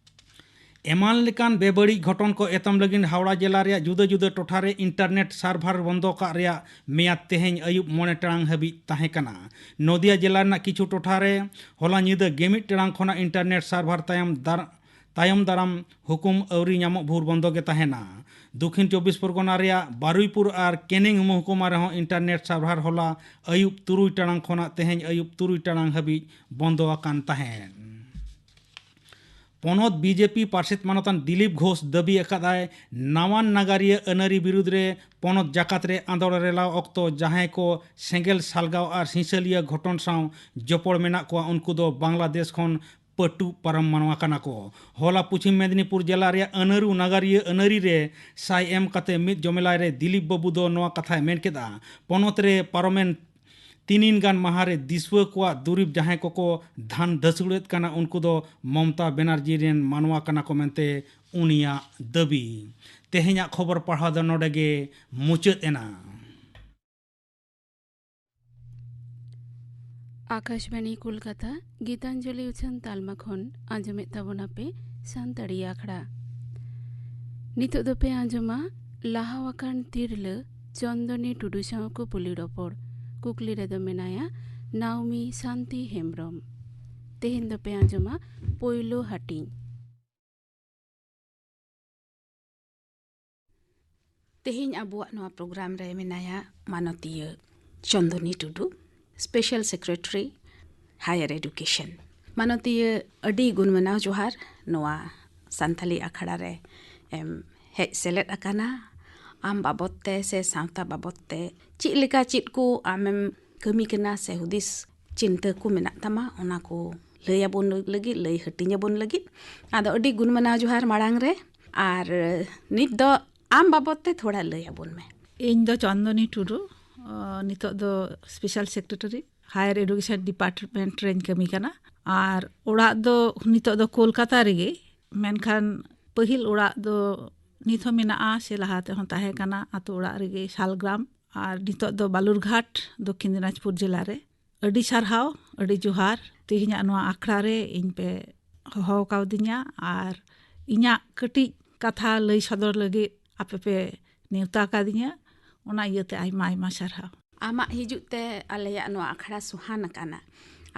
ᱮᱢᱟᱱ ᱞᱮᱠᱟᱱ ᱵᱮᱵᱟᱹᱲᱤᱡ ᱜᱷᱚᱴᱚᱱ ᱠᱚ ᱮᱛᱚᱢ ᱞᱟᱹᱜᱤᱫ ᱦᱟᱣᱲᱟ ᱡᱮᱞᱟ ᱨᱮᱭᱟᱜ ᱡᱩᱫᱟᱹ ᱡᱩᱫᱟᱹ ᱴᱚᱴᱷᱟ ᱨᱮ ᱤᱱᱴᱟᱨᱱᱮᱴ ᱥᱟᱨᱵᱷᱟᱨ ᱵᱚᱱᱫᱚ ᱠᱟᱜ ᱨᱮᱭᱟᱜ ᱢᱮᱭᱟᱫ ᱛᱮᱦᱮᱧ ᱟᱹᱭᱩᱵ ᱢᱚᱬᱮ ᱴᱟᱲᱟᱝ ᱦᱟᱹᱵᱤᱡ ᱛᱟᱦᱮᱸ ᱠᱟᱱᱟ᱾ ᱱᱚᱫᱤᱭᱟ ᱡᱮᱞᱟ ᱨᱮᱱᱟᱜ ᱠᱤᱪᱷᱩ ᱴᱚᱴᱷᱟ ᱨᱮ ᱦᱚᱞᱟ ᱧᱤᱫᱟᱹ ᱜᱮᱢᱤᱫ ᱴᱟᱲᱟᱝ ᱠᱷᱚᱱᱟᱜ ᱤᱱᱴᱟᱨᱱᱮᱴ ᱥᱟᱨᱵᱷᱟᱨ ᱛᱟᱭᱚᱢ ᱫᱟᱨ-, ᱛᱟᱭᱚᱢ ᱫᱟᱨᱟᱢ ᱦᱩᱠᱩᱢ ᱟᱹᱣᱨᱤ ᱧᱟᱢᱚᱜ ᱵᱷᱳᱨ ᱵᱚᱱᱫᱚ ᱜᱮ ᱛᱟᱦᱮᱱᱟ᱾ ᱫᱚᱠᱷᱤᱱ ᱪᱚᱵᱵᱤᱥ ᱯᱚᱨᱜᱚᱱᱟ ᱨᱮᱭᱟᱜ ᱵᱟᱨᱩᱭᱯᱩᱨ ᱟᱨ ᱠᱮᱱᱤᱝ ᱢᱚᱦᱠᱩᱢᱟ ᱨᱮᱦᱚᱸ ᱤᱱᱴᱟᱨᱱᱮᱴ ᱥᱟᱨᱵᱷᱟᱨ ᱦᱚᱞᱟ ᱟᱹᱭᱩᱵ ᱛᱩᱨᱩᱭ ᱴᱟᱲᱟᱝ ᱠᱷᱚᱱᱟᱜ ᱛᱮᱦᱮᱧ ᱟᱹᱭᱩᱵ ᱛᱩᱨᱩᱭ ᱴᱟᱲᱟᱝ ᱦᱟᱹᱵᱤᱡ ᱵᱚᱱᱫᱚ ᱟᱠᱟᱱ ᱛᱟᱦᱮᱸᱫ᱾ ᱯᱚᱱᱚᱛ ᱵᱤᱡᱮᱯᱤ ᱯᱟᱨᱥᱮᱛ ᱢᱟᱱᱚᱛᱟᱱ ᱫᱤᱞᱤᱯ ᱜᱷᱳᱥ ᱫᱟᱹᱵᱤ ᱟᱠᱟᱫᱟᱭ, ᱱᱟᱣᱟᱱ ᱱᱟᱜᱟᱨᱤᱭᱟᱹ ᱟᱹᱱᱟᱹᱨᱤ ᱵᱤᱨᱩᱫᱽ ᱨᱮ ᱯᱚᱱᱚᱛ ᱡᱟᱠᱟᱛ ᱨᱮ ᱟᱸᱫᱳᱲ ᱨᱮᱞᱟᱣ ᱚᱠᱛᱚ ᱡᱟᱦᱟᱸᱭ ᱠᱚ ᱥᱮᱸᱜᱮᱞ ᱥᱟᱞᱜᱟᱣ ᱟᱨ ᱦᱤᱸᱥᱟᱹᱞᱤᱭᱟᱹ ᱜᱷᱚᱴᱚᱱ ᱥᱟᱶ ᱡᱚᱯᱚᱲ ᱢᱮᱱᱟᱜ ᱠᱚᱣᱟ, ᱩᱱᱠᱩ ᱫᱚ ᱵᱟᱝᱞᱟᱫᱮᱥ ᱠᱷᱚᱱ ᱯᱟᱹᱴᱩᱵ ᱯᱟᱨᱚᱢ ᱢᱟᱱᱣᱟ ᱠᱟᱱᱟ ᱠᱚ᱾ ᱦᱚᱞᱟ ᱯᱚᱪᱷᱤᱢ ᱢᱮᱫᱽᱱᱤᱯᱩᱨ ᱡᱮᱞᱟ ᱨᱮᱭᱟᱜ ᱟᱹᱱᱟᱹᱨᱩ ᱱᱟᱜᱟᱨᱤᱭᱟᱹ ᱟᱹᱱᱟᱹᱨᱤ ᱨᱮ ᱥᱟᱭ ᱮᱢ ᱠᱟᱛᱮ ᱢᱤᱫ ᱡᱚᱢᱮᱞᱟᱭ ᱨᱮ ᱫᱤᱞᱤᱯ ᱵᱟᱹᱵᱩ ᱫᱚ ᱱᱚᱣᱟ ᱠᱟᱛᱷᱟᱭ ᱢᱮᱱ ᱠᱮᱫᱟ᱾ ᱯᱚᱱᱚᱛ ᱨᱮ ᱯᱟᱨᱚᱢᱮᱱ ᱛᱤᱱᱤᱱ ᱜᱟᱱ ᱢᱟᱦᱟ ᱨᱮ ᱫᱤᱥᱩᱣᱟᱹ ᱠᱚᱣᱟᱜ ᱫᱩᱨᱤᱵᱽ ᱡᱟᱦᱟᱸᱭ ᱠᱚᱠᱚ ᱫᱷᱟᱱ ᱫᱷᱟᱹᱥᱩᱲᱮᱫ ᱠᱟᱱᱟ, ᱩᱱᱠᱩ ᱫᱚ ᱢᱚᱢᱛᱟ ᱵᱮᱱᱟᱨᱡᱤ ᱨᱮᱱ ᱢᱟᱱᱣᱟ ᱠᱟᱱᱟ ᱠᱚ ᱢᱮᱱᱛᱮ ᱩᱱᱤᱭᱟᱜ ᱫᱟᱹᱵᱤ᱾ ᱛᱮᱦᱮᱧᱟᱜ ᱠᱷᱚᱵᱚᱨ ᱯᱟᱲᱦᱟᱣ ᱫᱚ ᱱᱚᱰᱮ ᱜᱮ ᱢᱩᱪᱟᱹᱫ ᱮᱱᱟ᱾ ᱟᱠᱟᱥᱵᱟᱬᱤ ᱠᱳᱞᱠᱟᱛᱟ ᱜᱤᱛᱟᱧᱡᱚᱞᱤ ᱩᱪᱷᱟᱹᱱ ᱛᱟᱞᱢᱟ ᱠᱷᱚᱱ ᱟᱸᱡᱚᱢᱮᱫ ᱛᱟᱵᱚᱱᱟᱯᱮ ᱥᱟᱱᱛᱟᱲᱤ ᱟᱠᱷᱲᱟ᱾ ᱱᱤᱛᱚᱜ ᱫᱚᱯᱮ ᱟᱸᱡᱚᱢᱟ ᱞᱟᱦᱟᱣᱟᱠᱟᱱ ᱛᱤᱨᱞᱟᱹ ᱪᱚᱱᱫᱚᱱᱤ ᱴᱩᱰᱩ ᱥᱟᱶ ᱠᱩᱯᱩᱞᱤ ᱨᱚᱯᱚᱲ᱾ ᱠᱩᱠᱞᱤ ᱨᱮᱫᱚ ᱢᱮᱱᱟᱭᱟ ᱱᱟᱣᱢᱤ ᱥᱟᱱᱛᱤ ᱦᱮᱢᱵᱽᱨᱚᱢ᱾ ᱛᱮᱦᱮᱧ ᱫᱚᱯᱮ ᱟᱸᱡᱚᱢᱟ ᱯᱳᱭᱞᱳ ᱦᱟᱹᱴᱤᱧ᱾ ᱛᱮᱦᱮᱧ ᱟᱵᱚᱣᱟᱜ ᱱᱚᱣᱟ ᱯᱨᱳᱜᱨᱟᱢ ᱨᱮ ᱢᱮᱱᱟᱭᱟ ᱢᱟᱱᱚᱛᱤᱭᱟᱹ ᱪᱚᱱᱫᱚᱱᱤ ᱴᱩᱰᱩ, ᱥᱯᱮᱥᱟᱞ ᱥᱮᱠᱨᱮᱴᱟᱨᱤ, ᱦᱟᱭᱟᱨ ᱮᱰᱩᱠᱮᱥᱚᱱ᱾ ᱢᱟᱱᱚᱛᱤᱭᱟᱹ, ᱟᱹᱰᱤ ᱜᱩᱱᱢᱟᱱᱟᱣ ᱡᱚᱦᱟᱨ ᱱᱚᱣᱟ ᱥᱟᱱᱛᱟᱞᱤ ᱟᱠᱷᱲᱟ ᱨᱮ ᱮᱢ ᱦᱮᱡ ᱥᱮᱞᱮᱫ ᱟᱠᱟᱱᱟ᱾ ᱟᱢ ᱵᱟᱵᱚᱛ ᱛᱮ ᱥᱮ ᱥᱟᱶᱛᱟ ᱵᱟᱵᱚᱛ ᱛᱮ ᱪᱮᱫ ᱞᱮᱠᱟ ᱪᱮᱫ ᱠᱚ ᱟᱢᱮᱢ ᱠᱟᱹᱢᱤ ᱠᱟᱱᱟ ᱥᱮ ᱦᱩᱫᱤᱥ ᱪᱤᱱᱛᱟᱹ ᱠᱚ ᱢᱮᱱᱟᱜ ᱛᱟᱢᱟ, ᱚᱱᱟ ᱠᱚ ᱞᱟᱹᱭ ᱟᱵᱚᱱ ᱞᱟᱹᱜᱤᱫ, ᱞᱟᱹᱭ ᱦᱟᱹᱴᱤᱧ ᱟᱵᱚᱱ ᱞᱟᱹᱜᱤᱫ᱾ ᱟᱫᱚ ᱟᱹᱰᱤ ᱜᱩᱱᱢᱟᱱᱟᱣ ᱡᱚᱦᱟᱨ ᱢᱟᱲᱟᱝ ᱨᱮ᱾ ᱟᱨ ᱱᱤᱛ ᱫᱚ ᱟᱢ ᱵᱟᱵᱚᱛ ᱛᱮ ᱛᱷᱚᱲᱟ ᱞᱟᱹᱭ ᱟᱵᱚᱱ ᱢᱮ᱾ ᱤᱧ ᱫᱚ ᱪᱚᱱᱫᱚᱱᱤ ᱴᱩᱰᱩ, ᱟᱸ, ᱱᱤᱛᱚᱜ ᱫᱚ special secretary higher education department ᱨᱮᱧ ᱠᱟᱹᱢᱤ ᱠᱟᱱᱟ᱾ ᱟᱨ ᱚᱲᱟᱜ ᱫᱚ ᱱᱤᱛᱚᱜ ᱫᱚ ᱠᱳᱞᱠᱟᱛᱟ ᱨᱮᱜᱮ, ᱢᱮᱱᱠᱷᱟᱱ ᱯᱟᱹᱦᱤᱞ ᱚᱲᱟᱜ ᱫᱚ ᱱᱤᱛ ᱦᱚᱸ ᱢᱮᱱᱟᱜᱼᱟ ᱥᱮ ᱞᱟᱦᱟ ᱛᱮᱦᱚᱸ ᱛᱟᱦᱮᱸ ᱠᱟᱱᱟ, ᱟᱛᱳ ᱚᱲᱟᱜ ᱨᱮᱜᱮ, ᱥᱟᱞᱜᱨᱟᱢ᱾ ᱟᱨ ᱱᱤᱛᱚᱜ ᱫᱚ ᱵᱟᱞᱩᱨᱜᱷᱟᱴ, ᱫᱚᱠᱠᱷᱤᱱ ᱫᱤᱱᱟᱡᱽᱯᱩᱨ ᱡᱮᱞᱟ ᱨᱮ᱾ ᱟᱹᱰᱤ ᱥᱟᱨᱦᱟᱣ, ᱟᱹᱰᱤ ᱡᱚᱦᱟᱨ᱾ ᱛᱮᱦᱮᱧᱟᱜ ᱱᱚᱣᱟ ᱟᱠᱷᱲᱟ ᱨᱮ ᱤᱧ ᱯᱮ ᱦᱚᱦᱚ ᱠᱟᱣᱫᱤᱧᱟ ᱟᱨ ᱤᱧᱟᱹᱜ ᱠᱟᱹᱴᱤᱡ ᱠᱟᱛᱷᱟ ᱞᱟᱹᱭ ᱥᱚᱫᱚᱨ ᱞᱟᱹᱜᱤᱫ ᱟᱯᱮ ᱯᱮ ᱱᱮᱣᱛᱟ ᱟᱠᱟᱫᱤᱧᱟ᱾ ᱚᱱᱟ ᱤᱭᱟᱹᱛᱮ ᱟᱭᱢᱟ ᱟᱭᱢᱟ ᱥᱟᱨᱦᱟᱣ᱾ ᱟᱢᱟᱜ ᱦᱤᱡᱩᱜ ᱛᱮ ᱟᱞᱮᱭᱟᱜ ᱱᱚᱣᱟ ᱟᱠᱷᱲᱟ ᱥᱩᱦᱟᱱ ᱟᱠᱟᱱᱟ᱾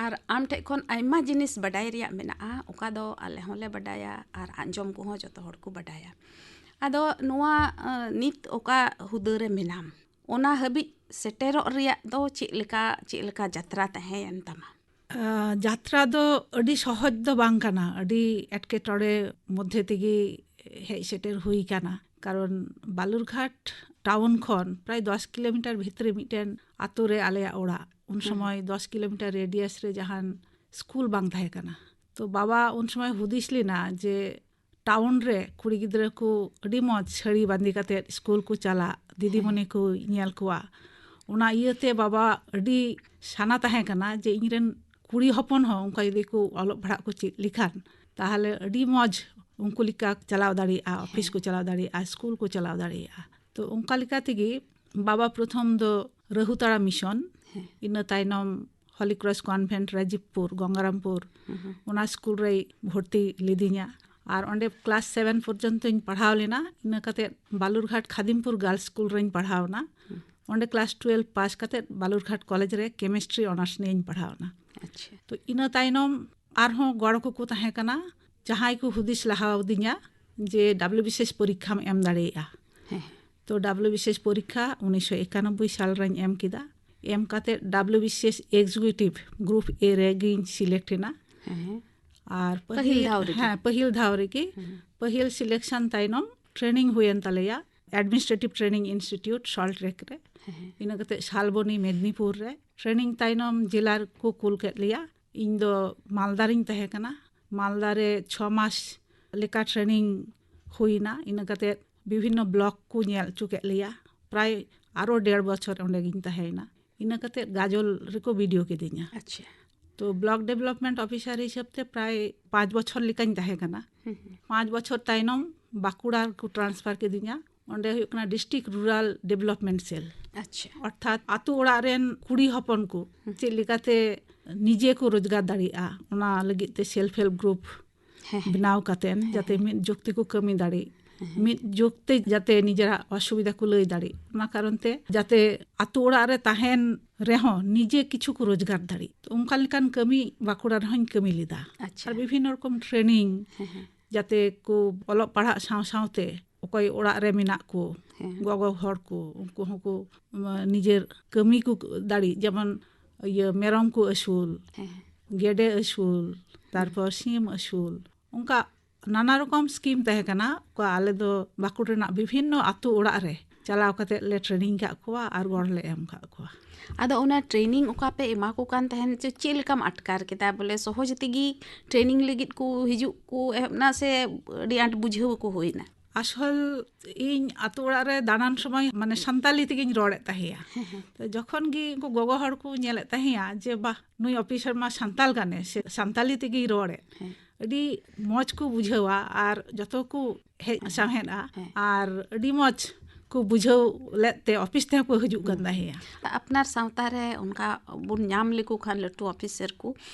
ᱟᱨ ᱟᱢ ᱴᱷᱮᱡ ᱠᱷᱚᱱ ᱟᱭᱢᱟ ᱡᱤᱱᱤᱥ ᱵᱟᱰᱟᱭ ᱨᱮᱭᱟᱜ ᱢᱮᱱᱟᱜᱼᱟ, ᱚᱠᱟ ᱫᱚ ᱟᱞᱮ ᱦᱚᱸᱞᱮ ᱵᱟᱰᱟᱭᱟ ᱟᱨ ᱟᱸᱡᱚᱢ ᱠᱚᱦᱚᱸ ᱡᱚᱛᱚ ᱦᱚᱲ ᱠᱚ ᱵᱟᱰᱟᱭᱟ᱾ ᱟᱫᱚ ᱱᱚᱣᱟ, ᱟᱸ, ᱱᱤᱛ ᱚᱠᱟ ᱦᱩᱫᱟᱹ ᱨᱮ ᱢᱮᱱᱟᱢ, ᱚᱱᱟ ᱦᱟᱹᱵᱤᱡ ᱥᱮᱴᱮᱨᱚᱜ ᱨᱮᱭᱟᱜ ᱫᱚ ᱪᱮᱫ ᱞᱮᱠᱟ, ᱪᱮᱫ ᱞᱮᱠᱟ ᱡᱟᱛᱨᱟ ᱛᱟᱦᱮᱸᱭᱮᱱ ᱛᱟᱢᱟ? ᱟᱸ, ᱡᱟᱛᱨᱟ ᱫᱚ ᱟᱹᱰᱤ ᱥᱚᱦᱚᱡ ᱫᱚ ᱵᱟᱝ ᱠᱟᱱᱟ, ᱟᱹᱰᱤ ᱮᱴᱠᱮᱴᱚᱬᱮ ᱢᱚᱫᱽᱫᱷᱮ ᱛᱮᱜᱮ ᱦᱮᱡ ᱥᱮᱴᱮᱨ ᱦᱩᱭ ᱠᱟᱱᱟ᱾ ᱠᱟᱨᱚᱱ ᱵᱟᱞᱩᱨᱜᱷᱟᱴ ᱴᱟᱣᱩᱱ ᱠᱷᱚᱱ ᱯᱨᱟᱭ ᱫᱚᱥ ᱠᱤᱞᱳᱢᱤᱴᱟᱨ ᱵᱷᱤᱛᱨᱤ ᱢᱤᱫᱴᱮᱱ ᱟᱛᱳ ᱨᱮ ᱟᱞᱮᱭᱟᱜ ᱚᱲᱟᱜ᱾ ᱩᱱ ᱦᱮᱸ᱾ ᱥᱚᱢᱚᱭ ᱫᱚᱥ ᱠᱤᱞᱳᱢᱤᱴᱟᱨ ᱨᱮᱰᱤᱭᱟᱥ ᱨᱮ ᱡᱟᱦᱟᱱ ᱥᱠᱩᱞ ᱵᱟᱝ ᱛᱟᱦᱮᱸ ᱠᱟᱱᱟ᱾ ᱛᱚ ᱵᱟᱵᱟ ᱩᱱ ᱥᱚᱢᱚᱭ ᱦᱩᱫᱤᱥ ᱞᱮᱱᱟ ᱡᱮ ᱴᱟᱣᱩᱱ ᱨᱮ ᱠᱩᱲᱤ ᱜᱤᱫᱽᱨᱟᱹ ᱠᱚ ᱟᱹᱰᱤ ᱢᱚᱡᱽ ᱥᱟᱹᱲᱤ ᱵᱟᱸᱫᱮ ᱠᱟᱛᱮᱫ ᱥᱠᱩᱞ ᱠᱚ ᱪᱟᱞᱟᱜ, ᱫᱤᱫᱤᱢᱩᱱᱤ ᱠᱚ ᱧᱮᱞ ᱠᱚᱣᱟ᱾ ᱚᱱᱟ ᱤᱭᱟᱹᱛᱮ ᱵᱟᱵᱟ ᱟᱹᱰᱤ ᱥᱟᱱᱟ ᱛᱟᱦᱮᱸ ᱠᱟᱱᱟ ᱡᱮ ᱤᱧᱨᱮᱱ ᱠᱩᱲᱤ ᱦᱚᱯᱚᱱ ᱦᱚᱸ ᱚᱱᱠᱟ ᱡᱩᱫᱤ ᱠᱚ ᱚᱞᱚᱜ ᱯᱟᱲᱦᱟᱜ ᱠᱚ ᱪᱮᱫ ᱞᱮᱠᱷᱟᱱ, ᱛᱟᱦᱚᱞᱮ ᱟᱹᱰᱤ ᱢᱚᱡᱽ ᱩᱱᱠᱩ ᱞᱮᱠᱟ ᱪᱟᱞᱟᱣ ᱫᱟᱲᱮᱭᱟᱜᱼᱟ, ᱚᱯᱷᱤᱥ ᱠᱚ ᱪᱟᱞᱟᱣ ᱫᱟᱲᱮᱭᱟᱜᱼᱟ, ᱥᱠᱩᱞ ᱠᱚ ᱪᱟᱞᱟᱣ ᱫᱟᱲᱮᱭᱟᱜᱼᱟ᱾ ᱛᱚ ᱚᱱᱠᱟ ᱞᱮᱠᱟ ᱛᱮᱜᱮ ᱵᱟᱵᱟ ᱯᱨᱚᱛᱷᱚᱢ ᱫᱚ ᱨᱟᱹᱦᱩᱛᱟᱲᱟ ᱢᱤᱥᱚᱱ, ᱦᱮᱸ᱾ ᱤᱱᱟᱹ ᱛᱟᱭᱱᱚᱢ ᱦᱚᱞᱤ ᱠᱨᱚᱥ ᱠᱚᱱᱵᱷᱮᱱᱴ ᱨᱟᱡᱤᱵᱽᱯᱩᱨ, ᱜᱚᱝᱜᱟᱨᱟᱢᱯᱩᱨ, ᱦᱩᱸ ᱦᱩᱸ᱾ ᱚᱱᱟ ᱥᱠᱩᱞ ᱨᱮᱭ ᱵᱷᱚᱨᱛᱤ ᱞᱤᱫᱤᱧᱟ᱾ ᱟᱨ ᱚᱸᱰᱮ ᱠᱞᱟᱥ ᱥᱮᱵᱷᱮᱱ ᱯᱚᱨᱡᱚᱱᱛᱚᱧ ᱯᱟᱲᱦᱟᱣ ᱞᱮᱱᱟ᱾ ᱤᱱᱟᱹ ᱠᱟᱛᱮᱫ ᱵᱟᱞᱩᱨᱜᱷᱟᱴ ᱠᱷᱟᱫᱤᱢᱯᱩᱨ ᱜᱟᱨᱞᱥ ᱥᱠᱩᱞ ᱨᱮᱧ ᱯᱟᱲᱦᱟᱣ ᱮᱱᱟ᱾ ᱦᱩᱸ᱾ ᱚᱸᱰᱮ ᱠᱞᱟᱥ ᱴᱩᱭᱮᱞᱵᱷ ᱯᱟᱥ ᱠᱟᱛᱮᱫ ᱵᱟᱞᱩᱨᱜᱷᱟᱴ ᱠᱚᱞᱮᱡᱽ ᱨᱮ ᱠᱮᱢᱤᱥᱴᱨᱤ ᱚᱱᱟᱨᱥ ᱱᱤᱭᱮᱧ ᱯᱟᱲᱦᱟᱣ ᱮᱱᱟ᱾ ᱟᱪᱪᱷᱟ᱾ ᱛᱚ ᱤᱱᱟᱹ ᱛᱟᱭᱱᱚᱢ ᱟᱨᱦᱚᱸ ᱜᱚᱲᱚ ᱠᱚᱠᱚ ᱛᱟᱦᱮᱸ ᱠᱟᱱᱟ, ᱡᱟᱦᱟᱸᱭ ᱠᱚ ᱦᱩᱫᱤᱥ ᱞᱟᱦᱟᱣᱟᱫᱤᱧᱟ ᱡᱮ ᱰᱟᱵᱞᱤᱭᱩ ᱵᱤᱥᱤᱮᱥ ᱯᱚᱨᱤᱠᱠᱷᱟᱢ ᱮᱢ ᱫᱟᱲᱮᱭᱟᱜᱼᱟ᱾ ᱦᱮᱸ᱾ ᱛᱚ ᱰᱟᱵᱞᱤᱭᱩ ᱵᱤᱥᱤᱮᱥ ᱯᱚᱨᱤᱠᱠᱷᱟ ᱩᱱᱤᱥᱥᱚ ᱮᱠᱟᱱᱚᱵᱵᱳᱭ ᱥᱟᱞ ᱨᱮᱧ ᱮᱢ ᱠᱮᱫᱟ᱾ ᱮᱢ ᱠᱟᱛᱮᱫ ᱰᱟᱵᱞᱤᱭᱩ ᱵᱤᱥᱤᱮᱥ ᱮᱠᱡᱤᱠᱤᱭᱩᱴᱤᱵᱷ ᱜᱨᱩᱯ ᱮ ᱨᱮᱜᱤᱧ ᱥᱤᱞᱮᱠᱴ ᱮᱱᱟ᱾ ᱦᱮᱸ᱾ ᱟᱨ ᱯᱟᱹᱦᱤᱞ ᱫᱷᱟᱣ ᱨᱮᱜᱮ? ᱦᱮᱸ, ᱯᱟᱹᱦᱤᱞ ᱫᱷᱟᱣ ᱨᱮᱜᱮ᱾ ᱦᱮᱸ᱾ ᱯᱟᱹᱦᱤᱞ ᱥᱤᱞᱮᱠᱥᱚᱱ ᱛᱟᱭᱱᱚᱢ ᱴᱨᱮᱱᱤᱝ ᱦᱩᱭᱮᱱ ᱛᱟᱞᱮᱭᱟ ᱮᱰᱢᱤᱱᱤᱥᱴᱨᱮᱴᱤᱵᱷ ᱴᱨᱮᱱᱤᱝ ᱤᱱᱥᱴᱤᱴᱤᱭᱩᱴ ᱥᱚᱞᱴ ᱞᱮᱠ ᱨᱮ᱾ ᱦᱮᱸ᱾ ᱤᱱᱟᱹ ᱠᱟᱛᱮᱫ ᱥᱟᱞᱵᱚᱱᱤ ᱢᱮᱫᱽᱱᱤᱯᱩᱨ ᱨᱮ᱾ ᱴᱨᱮᱱᱤᱝ ᱛᱟᱭᱱᱚᱢ ᱡᱮᱞᱟ ᱨᱮᱠᱚ ᱠᱩᱞ ᱠᱮᱫ ᱞᱮᱭᱟ᱾ ᱤᱧ ᱫᱚ ᱢᱟᱞᱫᱟ ᱨᱤᱧ ᱛᱟᱦᱮᱸ ᱠᱟᱱᱟ᱾ ᱢᱟᱞᱫᱟ ᱨᱮ ᱪᱷᱚ ᱢᱟᱥ ᱞᱮᱠᱟ ᱴᱨᱮᱱᱤᱝ ᱦᱩᱭᱱᱟ᱾ ᱤᱱᱟᱹ ᱠᱟᱛᱮᱫ ᱵᱤᱵᱷᱤᱱᱱᱚ ᱵᱞᱚᱠ ᱠᱚ ᱧᱮᱞ ᱦᱚᱪᱚ ᱠᱮᱫ ᱞᱮᱭᱟ᱾ ᱯᱨᱟᱭ ᱟᱨᱚ ᱰᱮᱲ ᱵᱚᱪᱷᱚᱨ ᱚᱸᱰᱮ ᱜᱤᱧ ᱛᱟᱦᱮᱸᱭᱮᱱᱟ᱾ ᱤᱱᱟᱹ ᱠᱟᱛᱮᱫ ᱜᱟᱡᱚᱞ ᱨᱮᱠᱚ ᱵᱤᱰᱤᱭᱳ ᱠᱤᱫᱤᱧᱟ᱾ ᱟᱪᱪᱷᱟ᱾ ᱛᱚ ᱵᱞᱚᱠ ᱰᱮᱵᱷᱞᱚᱯᱢᱮᱱᱴ ᱚᱯᱷᱤᱥᱟᱨ ᱦᱤᱥᱟᱹᱵ ᱛᱮ ᱯᱨᱟᱭ ᱯᱟᱸᱪ ᱵᱚᱪᱷᱚᱨ ᱞᱮᱠᱟᱧ ᱛᱟᱦᱮᱸ ᱠᱟᱱᱟ᱾ ᱦᱩᱸ ᱦᱩᱸ᱾ ᱯᱟᱸᱪ ᱵᱚᱪᱷᱚᱨ ᱛᱟᱭᱱᱚᱢ ᱵᱟᱸᱠᱩᱲᱟ ᱨᱮᱠᱚ ᱴᱨᱟᱱᱥᱯᱷᱟᱨ ᱠᱤᱫᱤᱧᱟ᱾ ᱚᱸᱰᱮ ᱦᱩᱭᱩᱜ ᱠᱟᱱᱟ ᱰᱤᱥᱴᱨᱤᱠᱴ ᱨᱩᱨᱟᱞ ᱰᱮᱵᱷᱞᱚᱯᱢᱮᱱᱴ ᱥᱮᱞ᱾ ᱟᱪᱪᱷᱟ᱾ ᱚᱨᱛᱷᱟᱛ ᱟᱛᱳ ᱚᱲᱟᱜ ᱨᱮᱱ ᱠᱩᱲᱤ ᱦᱚᱯᱚᱱ ᱠᱚ ᱦᱩᱸ᱾ ᱪᱮᱫ ᱞᱮᱠᱟᱛᱮ ᱱᱤᱡᱮ ᱠᱚ ᱨᱳᱡᱽᱜᱟᱨ ᱫᱟᱲᱮᱭᱟᱜᱼᱟ, ᱚᱱᱟ ᱞᱟᱹᱜᱤᱫ ᱛᱮ ᱥᱮᱞᱯ ᱦᱮᱞᱯ ᱜᱨᱩᱯ ᱦᱮᱸ, ᱦᱮᱸ᱾ ᱵᱮᱱᱟᱣ ᱠᱟᱛᱮᱱ, ᱦᱮᱸ, ᱡᱟᱛᱮ ᱦᱮᱸ᱾ ᱢᱤᱫ ᱡᱩᱜᱽ ᱛᱮᱠᱚ ᱠᱟᱹᱢᱤ ᱫᱟᱲᱮᱜ, ᱦᱮᱸ, ᱦᱮᱸ᱾ ᱢᱤᱫ ᱡᱩᱜᱽ ᱛᱮ ᱡᱟᱛᱮ ᱱᱤᱡᱮᱨᱟᱜ ᱚᱥᱩᱵᱤᱫᱷᱟ ᱠᱚ ᱞᱟᱹᱭ ᱫᱟᱲᱮᱜ, ᱚᱱᱟ ᱠᱟᱨᱚᱱ ᱛᱮ ᱡᱟᱛᱮ ᱟᱛᱳ ᱚᱲᱟᱜ ᱨᱮ ᱛᱟᱦᱮᱱ ᱨᱮᱦᱚᱸ ᱱᱤᱡᱮ ᱠᱤᱪᱷᱩ ᱠᱚ ᱨᱳᱡᱽᱜᱟᱨ ᱫᱟᱲᱮᱜ, ᱛᱚ ᱚᱱᱠᱟ ᱞᱮᱠᱟᱱ ᱠᱟᱹᱢᱤ ᱵᱟᱸᱠᱩᱲᱟ ᱨᱮᱦᱚᱸᱧ ᱠᱟᱹᱢᱤ ᱞᱮᱫᱟ᱾ ᱟᱪᱪᱷᱟ᱾ ᱟᱨ ᱵᱤᱵᱷᱤᱱᱱᱚ ᱨᱚᱠᱚᱢ ᱴᱨᱮᱱᱤᱝ, ᱦᱮᱸ, ᱦᱮᱸ᱾ ᱡᱟᱛᱮ ᱠᱚ ᱚᱞᱚᱜ ᱯᱟᱲᱦᱟᱜ ᱥᱟᱶ ᱥᱟᱶᱛᱮ ᱚᱠᱚᱭ ᱚᱲᱟᱜ ᱨᱮ ᱢᱮᱱᱟᱜ ᱠᱚ, ᱦᱮᱸ᱾ ᱜᱚᱜᱚ ᱦᱚᱲ ᱠᱚ, ᱩᱱᱠᱩ ᱦᱚᱸᱠᱚ, ᱩᱢ, ᱱᱤᱡᱮᱨ ᱠᱟᱹᱢᱤ ᱠᱚ ᱫᱟᱲᱮᱜ, ᱡᱮᱢᱚᱱ ᱤᱭᱟᱹ ᱢᱮᱨᱚᱢ ᱠᱚ ᱟᱹᱥᱩᱞ, ᱦᱮᱸ᱾ ᱜᱮᱰᱮ ᱟᱹᱥᱩᱞ, ᱛᱟᱨᱯᱚᱨ ᱥᱤᱢ ᱟᱹᱥᱩᱞ, ᱚᱱᱠᱟ ᱱᱟᱱᱟ ᱨᱚᱠᱚᱢ ᱥᱠᱤᱢ ᱛᱟᱦᱮᱸ ᱠᱟᱱᱟ᱾ ᱚᱠᱟ ᱟᱞᱮ ᱫᱚ ᱵᱟᱸᱠᱩᱲ ᱨᱮᱱᱟᱜ ᱵᱤᱵᱷᱤᱱᱱᱚ ᱟᱛᱳ ᱚᱲᱟᱜ ᱨᱮ ᱪᱟᱞᱟᱣ ᱠᱟᱛᱮ ᱞᱮ ᱴᱨᱮᱱᱤᱝ ᱠᱟᱜ ᱠᱚᱣᱟ ᱟᱨ ᱜᱚᱲ ᱞᱮ ᱮᱢ ᱠᱟᱜ ᱠᱚᱣᱟ᱾ ᱟᱫᱚ ᱚᱱᱟ ᱴᱨᱮᱱᱤᱝ ᱚᱠᱟ ᱯᱮ ᱮᱢᱟ ᱠᱚ ᱠᱟᱱ ᱛᱟᱦᱮᱸᱱ, ᱪᱮ ᱪᱮᱫ ᱞᱮᱠᱟᱢ ᱟᱴᱠᱟᱨ ᱠᱮᱫᱟ? ᱵᱚᱞᱮ ᱥᱚᱦᱚᱡᱽ ᱛᱮᱜᱮ ᱴᱨᱮᱱᱤᱝ ᱞᱟᱹᱜᱤᱫ ᱠᱚ ᱦᱤᱡᱩᱜ ᱠᱚ ᱮᱦᱚᱵ ᱮᱱᱟ ᱥᱮ ᱟᱹᱰᱤ ᱟᱸᱴ ᱵᱩᱡᱷᱟᱹᱣ ᱟᱠᱚ ᱦᱩᱭᱱᱟ? ᱟᱥᱚᱞ ᱤᱧ ᱟᱛᱳ ᱚᱲᱟᱜ ᱨᱮ ᱫᱟᱬᱟᱱ ᱥᱚᱢᱚᱭ ᱢᱟᱱᱮ ᱥᱟᱱᱛᱟᱞᱤ ᱛᱮᱜᱤᱧ ᱨᱚᱲᱮᱫ ᱛᱟᱦᱮᱸᱭᱟ᱾ ᱦᱮᱸ, ᱦᱮᱸ᱾ ᱛᱚ ᱡᱚᱠᱷᱚᱱ ᱜᱮ ᱩᱱᱠᱩ ᱜᱚᱜᱚ ᱦᱚᱲ ᱠᱚ ᱧᱮᱞᱮᱫ ᱛᱟᱦᱮᱸᱭᱟ ᱡᱮ, "ᱵᱟᱦ, ᱱᱩᱭ ᱚᱯᱷᱤᱥᱟᱨ ᱢᱟ ᱥᱟᱱᱛᱟᱞ ᱠᱟᱱᱮ, ᱥᱮ ᱥᱟᱱᱛᱟᱞᱤ ᱛᱮᱜᱮᱭ ᱨᱚᱲᱮᱫ", ᱦᱮᱸ᱾ ᱟᱹᱰᱤ ᱢᱚᱡᱽ ᱠᱚ ᱵᱩᱡᱷᱟᱹᱣᱟ ᱟᱨ ᱡᱚᱛᱚ ᱠᱚ ᱦᱮᱡ ᱦᱮᱸ᱾ ᱥᱟᱶᱦᱮᱫᱼᱟ᱾ ᱦᱮᱸ᱾ ᱟᱨ ᱟᱹᱰᱤ ᱢᱚᱡᱽ ᱠᱚ ᱵᱩᱡᱷᱟᱹᱣ ᱞᱮᱫ ᱛᱮ ᱚᱯᱷᱤᱥ ᱛᱮᱦᱚᱸ ᱠᱚ ᱦᱤᱡᱩᱜ ᱠᱟᱱ ᱦᱩᱸ᱾ ᱛᱟᱦᱮᱸᱭᱟ᱾ ᱟᱯᱱᱟᱨ ᱥᱟᱶᱛᱟ ᱨᱮ ᱚᱱᱠᱟ ᱵᱚᱱ ᱧᱟᱢ ᱞᱮᱠᱚ ᱠᱷᱟᱱ ᱞᱟᱹᱴᱩ ᱚᱯᱷᱤᱥᱟᱨ ᱠᱚ,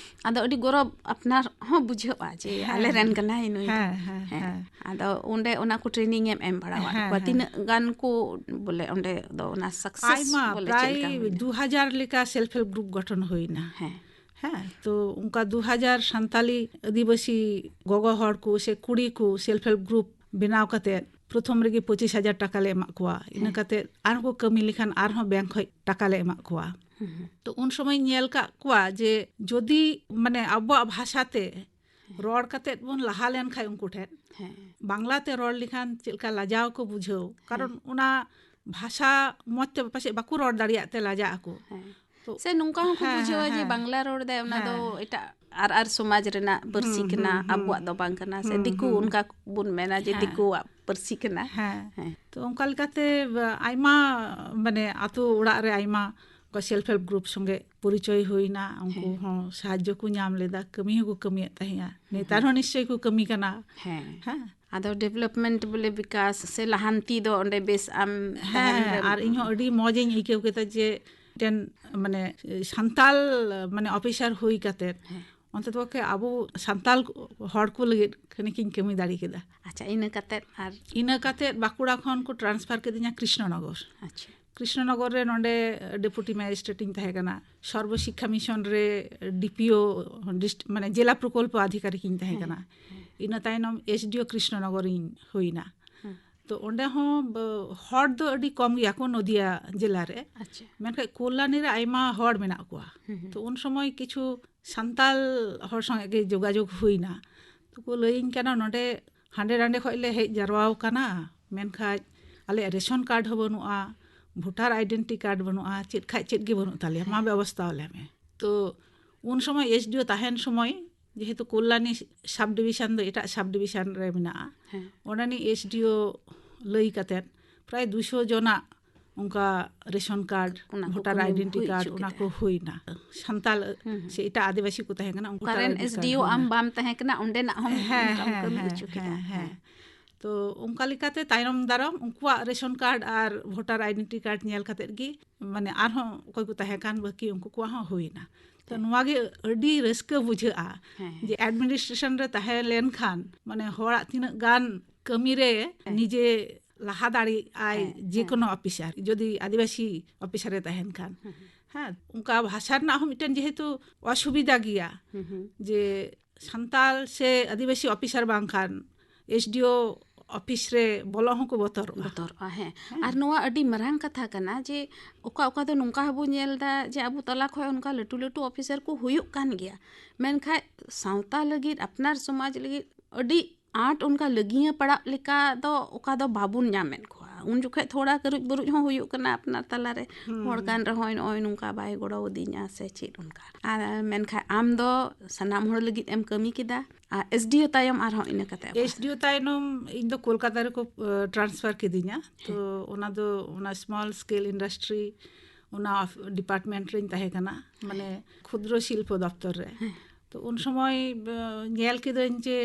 ᱟᱫᱚ ᱟᱹᱰᱤ ᱜᱚᱨᱚᱵᱽ ᱟᱯᱱᱟᱨ ᱦᱚᱸ ᱵᱩᱡᱷᱟᱹᱜᱼᱟ ᱡᱮ ᱦᱮᱸ᱾ ᱟᱞᱮ ᱨᱮᱱ ᱠᱟᱱᱟᱭ ᱱᱩᱭ ᱫᱚ᱾ ᱦᱮᱸ, ᱦᱮᱸ, ᱦᱮᱸ᱾ ᱦᱮᱸ᱾ ᱟᱫᱚ ᱚᱸᱰᱮ ᱚᱱᱟ ᱠᱚ ᱴᱨᱮᱱᱤᱝ ᱮᱢ ᱮᱢ ᱵᱟᱲᱟᱣᱟᱫ ᱦᱮᱸ, ᱠᱚᱣᱟ? ᱦᱮᱸ᱾ ᱛᱤᱱᱟᱹᱜ ᱜᱟᱱ ᱠᱚ ᱵᱚᱞᱮ ᱚᱸᱰᱮ ᱫᱚ ᱚᱱᱟ ᱥᱟᱠᱥᱮᱥ ᱟᱭᱢᱟ, ᱵᱚᱞᱮ ᱪᱮᱫ ᱞᱮᱠᱟ ᱯᱨᱟᱭ ᱦᱩᱭᱱᱟ? ᱫᱩ ᱦᱟᱡᱟᱨ ᱞᱮᱠᱟ ᱥᱮᱞᱯ ᱦᱮᱞᱯ ᱜᱨᱩᱯ ᱜᱚᱴᱷᱚᱱ ᱦᱩᱭᱱᱟ᱾ ᱦᱮᱸ᱾ ᱦᱮᱸ, ᱛᱚ ᱚᱱᱠᱟ ᱫᱩ ᱦᱟᱡᱟᱨ ᱥᱟᱱᱛᱟᱞᱤ ᱟᱹᱫᱤᱵᱟᱹᱥᱤ ᱜᱚᱜᱚ ᱦᱚᱲ ᱠᱚ ᱥᱮ ᱠᱩᱲᱤ ᱠᱚ ᱥᱮᱞᱯ ᱦᱮᱞᱯ ᱜᱨᱩᱯ ᱵᱮᱱᱟᱣ ᱠᱟᱛᱮ ᱯᱨᱚᱛᱷᱚᱢ ᱨᱮᱜᱮ ᱯᱚᱸᱪᱤᱥ ᱦᱟᱡᱟᱨ ᱴᱟᱠᱟ ᱞᱮ ᱮᱢᱟᱜ ᱠᱚᱣᱟ᱾ ᱤᱱᱟᱹ ᱦᱮᱸ᱾ ᱠᱟᱛᱮ ᱟᱨᱦᱚᱸ ᱠᱚ ᱠᱟᱹᱢᱤ ᱞᱮᱠᱷᱟᱱ ᱟᱨᱦᱚᱸ ᱵᱮᱝᱠ ᱠᱷᱚᱡ ᱴᱟᱠᱟ ᱞᱮ ᱮᱢᱟᱜ ᱠᱚᱣᱟ᱾ ᱦᱩᱸ, ᱦᱩᱸ᱾ ᱛᱚ ᱩᱱ ᱥᱚᱢᱚᱭ ᱧᱮᱞ ᱠᱟᱜ ᱠᱚᱣᱟ ᱡᱮ ᱡᱩᱫᱤ ᱢᱟᱱᱮ ᱟᱵᱚᱣᱟᱜ ᱵᱷᱟᱥᱟ ᱛᱮ ᱦᱮᱸ᱾ ᱨᱚᱲ ᱠᱟᱛᱮ ᱵᱚᱱ ᱞᱟᱦᱟ ᱞᱮᱱ ᱠᱷᱟᱡ ᱩᱱᱠᱩ ᱴᱷᱮᱱ, ᱦᱮᱸ᱾ ᱵᱟᱝᱞᱟ ᱛᱮ ᱨᱚᱲ ᱞᱮᱠᱷᱟᱱ ᱪᱮᱫ ᱞᱮᱠᱟ ᱞᱟᱡᱟᱣ ᱠᱚ ᱵᱩᱡᱷᱟᱹᱣ, ᱦᱮᱸ᱾ ᱠᱟᱨᱚᱱ ᱚᱱᱟ ᱵᱷᱟᱥᱟ ᱢᱚᱡᱽ ᱛᱮ ᱯᱟᱥᱮᱡ ᱵᱟᱠᱚ ᱨᱚᱲ ᱫᱟᱲᱮᱭᱟᱜ ᱛᱮ ᱞᱟᱡᱟᱜ ᱟᱠᱚ᱾ ᱦᱮᱸ᱾ ᱛᱚ ᱥᱮ ᱱᱚᱝᱠᱟ ᱦᱚᱸᱠᱚ ᱦᱮᱸ, ᱵᱩᱡᱷᱟᱹᱣᱟ ᱦᱮᱸ, ᱡᱮ ᱦᱮᱸ᱾ ᱵᱟᱝᱞᱟ ᱨᱚᱲ ᱫᱟᱭ, ᱚᱱᱟ ᱫᱚ ᱦᱮᱸ᱾ ᱮᱴᱟᱜ ᱟᱨ, ᱟᱨ ᱥᱚᱢᱟᱡᱽ ᱨᱮᱱᱟᱜ ᱯᱟᱹᱨᱥᱤ ᱦᱩᱸ, ᱠᱟᱱᱟ, ᱦᱩᱸ, ᱦᱩᱸ᱾ ᱟᱵᱚᱣᱟᱜ ᱫᱚ ᱵᱟᱝ ᱠᱟᱱᱟ, ᱥᱮ ᱦᱩᱸ, ᱫᱤᱠᱩ ᱦᱩᱸ᱾ ᱚᱱᱠᱟ ᱵᱚᱱ ᱢᱮᱱᱟ ᱡᱮ ᱦᱮᱸ᱾ ᱫᱤᱠᱩᱣᱟᱜ ᱯᱟᱹᱨᱥᱤ ᱠᱟᱱᱟ᱾ ᱦᱮᱸ᱾ ᱦᱮᱸ᱾ ᱛᱚ ᱚᱱᱠᱟ ᱞᱮᱠᱟᱛᱮ, ᱟᱭᱢᱟ, ᱢᱟᱱᱮ ᱟᱛᱳ ᱚᱲᱟᱜ ᱨᱮ ᱟᱭᱢᱟ ᱚᱱᱠᱟ ᱥᱮᱞᱯ ᱦᱮᱞᱯ ᱜᱨᱩᱯ ᱥᱚᱸᱜᱮ ᱯᱚᱨᱤᱪᱚᱭ ᱦᱩᱭᱱᱟ, ᱩᱱᱠᱩ ᱦᱮᱸ᱾ ᱦᱚᱸ ᱥᱟᱦᱟᱡᱽᱡᱚ ᱠᱚ ᱧᱟᱢ ᱞᱮᱫᱟ, ᱠᱟᱹᱢᱤ ᱦᱚᱸᱠᱚ ᱠᱟᱹᱢᱤᱭᱮᱫ ᱛᱟᱦᱮᱸᱜᱼᱟ, ᱦᱮᱸ, ᱱᱮᱛᱟᱨ ᱦᱮᱸ᱾ ᱦᱚᱸ ᱱᱤᱥᱪᱚᱭ ᱠᱚ ᱠᱟᱹᱢᱤ ᱠᱟᱱᱟ᱾ ᱦᱮᱸ᱾ ᱦᱮᱸ᱾ ᱟᱫᱚ ᱰᱮᱵᱷᱞᱚᱯᱢᱮᱱᱴ ᱵᱚᱞᱮ ᱵᱤᱠᱟᱥ ᱥᱮ ᱞᱟᱦᱟᱱᱛᱤ ᱫᱚ ᱚᱸᱰᱮ ᱵᱮᱥ ᱟᱢ ᱛᱟᱦᱮᱱ ᱦᱮᱸ, ᱨᱮᱢ ᱟᱨ ᱤᱧᱦᱚᱸ ᱟᱹᱰᱤ ᱢᱚᱡᱽ ᱤᱧ ᱟᱹᱭᱠᱟᱹᱣ ᱠᱮᱫᱟ ᱡᱮ ᱢᱤᱫᱴᱮᱱ ᱢᱟᱱᱮ ᱥᱟᱱᱛᱟᱞ ᱢᱟᱱᱮ ᱚᱯᱷᱤᱥᱟᱨ ᱦᱩᱭ ᱠᱟᱛᱮ ᱦᱮᱸ᱾ ᱚᱱᱛᱮ ᱫᱚ ᱟᱵᱚ ᱥᱟᱱᱛᱟᱲ ᱦᱚᱲ ᱠᱚ ᱞᱟᱹᱜᱤᱫ ᱠᱷᱟᱹᱱᱤᱠᱤᱧ ᱠᱟᱹᱢᱤ ᱫᱟᱲᱮ ᱠᱮᱫᱟ᱾ ᱟᱪᱪᱷᱟ, ᱤᱱᱟᱹ ᱠᱟᱛᱮᱫ ᱟᱨ ᱤᱱᱟᱹ ᱠᱟᱛᱮᱫ ᱵᱟᱸᱠᱩᱲᱟ ᱠᱷᱚᱱ ᱠᱚ transfer ᱠᱤᱫᱤᱧᱟ ᱠᱨᱤᱥᱱᱚᱱᱚᱜᱚᱨ᱾ ᱟᱪᱪᱷᱟ᱾ ᱠᱨᱤᱥᱱᱚᱱᱚᱜᱚᱨ ᱨᱮ ᱱᱚᱰᱮ ᱰᱮᱯᱩᱴᱤ ᱢᱮᱡᱤᱥᱴᱨᱮᱴ ᱤᱧ ᱛᱟᱦᱮᱸ ᱠᱟᱱᱟ, ᱥᱚᱨᱵᱚ ᱥᱤᱠᱠᱷᱟ ᱢᱤᱥᱚᱱ ᱨᱮ ᱰᱤᱯᱤᱳ, ᱰᱤᱥᱴ-, ᱢᱟᱱᱮ ᱡᱮᱞᱟ ᱯᱨᱚᱠᱚᱞᱯᱚ ᱟᱫᱷᱤᱠᱟᱨᱤᱠ ᱤᱧ ᱛᱟᱦᱮᱸ ᱦᱮᱸ, ᱠᱟᱱᱟ᱾ ᱦᱮᱸ᱾ ᱤᱱᱟᱹ ᱛᱟᱭᱱᱚᱢ ᱮᱥᱰᱤᱳ ᱠᱨᱤᱥᱱᱚᱱᱚᱜᱚᱨ ᱤᱧ ᱦᱩᱭᱱᱟ᱾ ᱦᱮᱸ᱾ ᱛᱚ ᱚᱸᱰᱮ ᱦᱚᱸ ᱵ-, ᱦᱚᱲ ᱫᱚ ᱟᱹᱰᱤ ᱠᱚᱢ ᱜᱮᱭᱟ ᱠᱚ ᱱᱚᱫᱤᱭᱟ ᱡᱮᱞᱟ ᱨᱮ᱾ ᱟᱪᱪᱷᱟ᱾ ᱢᱮᱱᱠᱷᱟᱱ ᱠᱚᱞᱞᱟᱱᱤ ᱨᱮ ᱟᱭᱢᱟ ᱦᱚᱲ ᱢᱮᱱᱟᱜ ᱠᱚᱣᱟ᱾ ᱦᱩᱸ, ᱦᱩᱸ᱾ ᱛᱚ ᱩᱱ ᱥᱚᱢᱚᱭ ᱠᱤᱪᱷᱩ ᱥᱟᱱᱛᱟᱞ ᱦᱚᱲ ᱥᱚᱸᱜᱮ ᱜᱮ ᱡᱳᱜᱟᱡᱳᱜᱽ ᱦᱩᱭᱱᱟ᱾ ᱛᱚ ᱠᱚ ᱞᱟᱹᱭᱟᱹᱧ ᱠᱟᱱᱟ, ᱱᱚᱰᱮ ᱦᱟᱸᱰᱮ ᱱᱟᱰᱮ ᱠᱷᱚᱡ ᱞᱮ ᱦᱮᱡ ᱡᱟᱨᱣᱟᱣ ᱠᱟᱱᱟ, ᱢᱮᱱᱠᱷᱟᱡ ᱟᱞᱮᱭᱟᱜ ᱨᱮᱥᱚᱱ ᱠᱟᱨᱰ ᱦᱚᱸ ᱵᱟᱹᱱᱩᱜᱼᱟ, ᱵᱷᱳᱴᱟᱨ ᱟᱭᱰᱮᱱᱴᱤ ᱠᱟᱨᱰ ᱵᱟᱹᱱᱩᱜᱼᱟ, ᱪᱮᱫ ᱠᱷᱟᱡ ᱪᱮᱫ ᱜᱮ ᱵᱟᱹᱱᱩᱜ ᱛᱟᱞᱮᱭᱟ, ᱢᱟ ᱦᱮᱸ᱾ ᱵᱮᱵᱚᱥᱛᱷᱟ ᱟᱞᱮ ᱢᱮ᱾ ᱛᱚ ᱩᱱ ᱥᱚᱢᱚᱭ ᱮᱥᱰᱤᱳ ᱛᱟᱦᱮᱱ ᱥᱚᱢᱚᱭ ᱡᱮᱦᱮᱛᱩ ᱠᱚᱞᱞᱟᱱᱤ ᱥᱟᱵ ᱰᱤᱵᱤᱥᱚᱱ ᱫᱚ ᱮᱴᱟᱜ ᱥᱟᱵ ᱰᱤᱵᱤᱥᱚᱱ ᱨᱮ ᱢᱮᱱᱟᱜᱼᱟ, ᱦᱮᱸ᱾ ᱚᱸᱰᱮᱱᱤᱡ ᱮᱥᱰᱤᱳ ᱞᱟᱹᱭ ᱠᱟᱛᱮᱫ ᱯᱨᱟᱭ ᱫᱩᱥᱚ ᱡᱚᱱᱟᱜ ᱚᱱᱠᱟ ᱨᱮᱥᱚᱱ ᱠᱟᱨᱰ, ᱚᱱᱟ ᱠᱚ ᱵᱷᱳᱴᱟᱨ ᱠᱚ ᱟᱭᱰᱮᱱᱴᱤ ᱦᱩᱭ ᱠᱟᱨᱰ, ᱦᱚᱪᱚ ᱚᱱᱟ ᱠᱮᱫᱟ᱾ ᱠᱚ ᱦᱩᱭᱱᱟ᱾ ᱥᱟᱱᱛᱟᱲ ᱦᱩᱸ, ᱦᱩᱸ᱾ ᱥᱮ ᱮᱴᱟᱜ ᱟᱹᱫᱤᱵᱟᱹᱥᱤ ᱠᱚ ᱛᱟᱦᱮᱸ ᱠᱟᱱᱟ, ᱩᱱᱠᱩ ᱚᱠᱟᱨᱮᱱ ᱛᱟᱨᱟ ᱮᱥᱰᱤᱳ ᱦᱩᱭᱱᱟ᱾ ᱟᱢ ᱵᱟᱢ ᱛᱟᱦᱮᱸ ᱠᱟᱱᱟ, ᱚᱸᱰᱮᱱᱟᱜ ᱦᱚᱸ ᱦᱮᱸ, ᱚᱱᱠᱟᱢ ᱦᱮᱸ, ᱠᱟᱹᱢᱤ ᱦᱮᱸ, ᱦᱚᱪᱚ ᱠᱮᱫᱟ᱾ ᱦᱮᱸ, ᱦᱮᱸ᱾ ᱦᱮᱸ᱾ ᱛᱚ ᱚᱱᱠᱟ ᱞᱮᱠᱟᱛᱮ ᱛᱟᱭᱱᱚᱢ ᱫᱟᱨᱟᱢ ᱩᱱᱠᱩᱣᱟᱜ ᱨᱮᱥᱚᱱ ᱠᱟᱨᱰ ᱟᱨ ᱵᱷᱳᱴᱟᱨ ᱟᱭᱰᱮᱱᱴᱤ ᱠᱟᱨᱰ ᱧᱮᱞ ᱠᱟᱛᱮᱫ ᱜᱮ, ᱢᱟᱱᱮ, ᱟᱨᱦᱚᱸ ᱚᱠᱚᱭ ᱠᱚ ᱛᱟᱦᱮᱸ ᱠᱟᱱ ᱵᱟᱹᱠᱤ, ᱩᱱᱠᱩ ᱠᱚᱣᱟᱜ ᱦᱚᱸ ᱦᱩᱭᱱᱟ᱾ ᱛᱚ ᱦᱮᱸ᱾ ᱱᱚᱣᱟ ᱜᱮ ᱟᱹᱰᱤ ᱨᱟᱹᱥᱠᱟᱹ ᱵᱩᱡᱷᱟᱹᱜᱼᱟ ᱦᱮᱸ, ᱦᱮᱸ᱾ ᱡᱮ ᱮᱰᱢᱤᱱᱤᱥᱴᱨᱮᱥᱚᱱ ᱨᱮ ᱛᱟᱦᱮᱸ ᱞᱮᱱᱠᱷᱟᱱ, ᱢᱟᱱᱮ, ᱦᱚᱲᱟᱜ ᱛᱤᱱᱟᱹᱜ ᱜᱟᱱ ᱠᱟᱹᱢᱤ ᱨᱮ ᱦᱮᱸ᱾ ᱱᱤᱡᱮ ᱞᱟᱦᱟ ᱫᱟᱲᱮᱭᱟᱜᱼᱟᱭ ᱦᱮᱸ, ᱡᱮ ᱦᱮᱸ᱾ ᱠᱳᱱᱳ ᱚᱯᱷᱤᱥᱟᱨ, ᱡᱩᱫᱤ ᱟᱹᱫᱤᱵᱟᱹᱥᱤ ᱚᱯᱷᱤᱥᱟᱨ ᱮ ᱛᱟᱦᱮᱱ ᱠᱷᱟᱱ᱾ ᱦᱩᱸ, ᱦᱩᱸ᱾ ᱦᱮᱸ, ᱚᱱᱠᱟ ᱵᱷᱟᱥᱟ ᱨᱮᱱᱟᱜ ᱦᱚᱸ ᱢᱤᱫᱴᱮᱱ ᱡᱮᱦᱮᱛᱩ ᱚᱥᱩᱵᱤᱫᱷᱟ ᱜᱮᱭᱟ, ᱦᱩᱸ, ᱦᱩᱸ᱾ ᱡᱮ ᱥᱟᱱᱛᱟᱲ ᱥᱮ ᱟᱹᱫᱤᱵᱟᱹᱥᱤ ᱚᱯᱷᱤᱥᱟᱨ ᱵᱟᱝᱠᱷᱟᱱ ᱮᱥᱰᱤᱳ ᱚᱯᱷᱤᱥ ᱨᱮ ᱵᱚᱞᱚᱜ ᱦᱚᱸᱠᱚ ᱵᱚᱛᱚᱨᱚᱜᱼᱟ᱾ ᱵᱚᱛᱚᱨᱚᱜᱼᱟ, ᱦᱮᱸ᱾ ᱦᱮᱸ᱾ ᱟᱨ ᱱᱚᱣᱟ ᱟᱹᱰᱤ ᱢᱟᱨᱟᱝ ᱠᱟᱛᱷᱟ ᱠᱟᱱᱟ ᱡᱮ ᱚᱠᱟ ᱚᱠᱟ ᱫᱚ ᱱᱚᱝᱠᱟ ᱦᱚᱸᱵᱚ ᱧᱮᱞ ᱮᱫᱟ ᱡᱮ ᱟᱵᱚ ᱛᱟᱞᱟ ᱠᱷᱚᱱ ᱚᱱᱠᱟ ᱞᱟᱹᱴᱩ ᱞᱟᱹᱴᱩ ᱚᱯᱷᱤᱥᱟᱨ ᱠᱚ ᱦᱩᱭᱩᱜ ᱠᱟᱱ ᱜᱮᱭᱟ, ᱢᱮᱱᱠᱷᱟᱡ ᱥᱟᱶᱛᱟ ᱞᱟᱹᱜᱤᱫ, ᱟᱯᱱᱟᱨ ᱥᱚᱢᱟᱡᱽ ᱞᱟᱹᱜᱤᱫ ᱟᱹᱰᱤ ᱟᱸᱴ ᱚᱱᱠᱟ ᱞᱟᱹᱜᱤᱭᱟᱹ ᱯᱟᱲᱟᱜ ᱞᱮᱠᱟ ᱫᱚ ᱚᱠᱟ ᱫᱚ ᱵᱟᱵᱚᱱ ᱧᱟᱢᱮᱫ ᱠᱚᱣᱟ᱾ ᱩᱱ ᱡᱚᱠᱷᱮᱡ ᱛᱷᱚᱲᱟ ᱠᱟᱹᱨᱩᱡ ᱵᱩᱨᱩᱡ ᱦᱚᱸ ᱦᱩᱭᱩᱜ ᱠᱟᱱᱟ ᱟᱯᱱᱟᱨ ᱛᱟᱞᱟᱨᱮ, ᱦᱩᱸ, ᱦᱚᱲ ᱦᱩᱸ᱾ ᱠᱟᱱ ᱨᱮᱦᱚᱸᱭ ᱱᱚᱜᱼᱚᱭ ᱱᱚᱝᱠᱟ ᱵᱟᱭ ᱜᱚᱲᱚ ᱟᱹᱫᱤᱧᱟ ᱥᱮ ᱪᱮᱫ ᱚᱱᱠᱟ᱾ ᱟᱨ ᱢᱮᱱᱠᱷᱟᱡ ᱟᱢ ᱫᱚ ᱥᱟᱱᱟᱢ ᱦᱚᱲ ᱞᱟᱹᱜᱤᱫ ᱮᱢ ᱠᱟᱹᱢᱤ ᱠᱮᱫᱟ, ᱟᱨ ᱮᱥᱰᱤᱳ ᱛᱟᱭᱚᱢ ᱟᱨᱦᱚᱸ ᱤᱱᱟᱹ ᱠᱟᱛᱮ ᱚᱠᱟ ᱥᱮᱫ? ᱮᱥᱰᱤᱳ ᱛᱟᱭᱱᱚᱢ ᱤᱧ ᱫᱚ ᱠᱳᱞᱠᱟᱛᱟ ᱨᱮᱠᱚ, ᱮ, ᱴᱨᱟᱱᱥᱯᱷᱟᱨ ᱠᱤᱫᱤᱧᱟ᱾ ᱛᱚ ᱦᱮᱸ᱾ ᱚᱱᱟ ᱫᱚ ᱚᱱᱟ ᱥᱢᱚᱞ ᱥᱠᱮᱞ ᱤᱱᱰᱟᱥᱴᱨᱤ, ᱚᱱᱟ ᱚᱯᱷ-, ᱰᱤᱯᱟᱨᱴᱢᱮᱱᱴ ᱨᱮᱧ ᱛᱟᱦᱮᱸ ᱠᱟᱱᱟ, ᱢᱟᱱᱮ, ᱦᱮᱸ᱾ ᱠᱷᱩᱫᱨᱚ ᱥᱤᱞᱯᱚ ᱫᱚᱯᱛᱚᱨ ᱨᱮ᱾ ᱦᱮᱸ᱾ ᱛᱚ ᱩᱱ ᱥᱚᱢᱚᱭ, ᱮ, ᱧᱮᱞ ᱠᱤᱫᱟᱹᱧ ᱡᱮ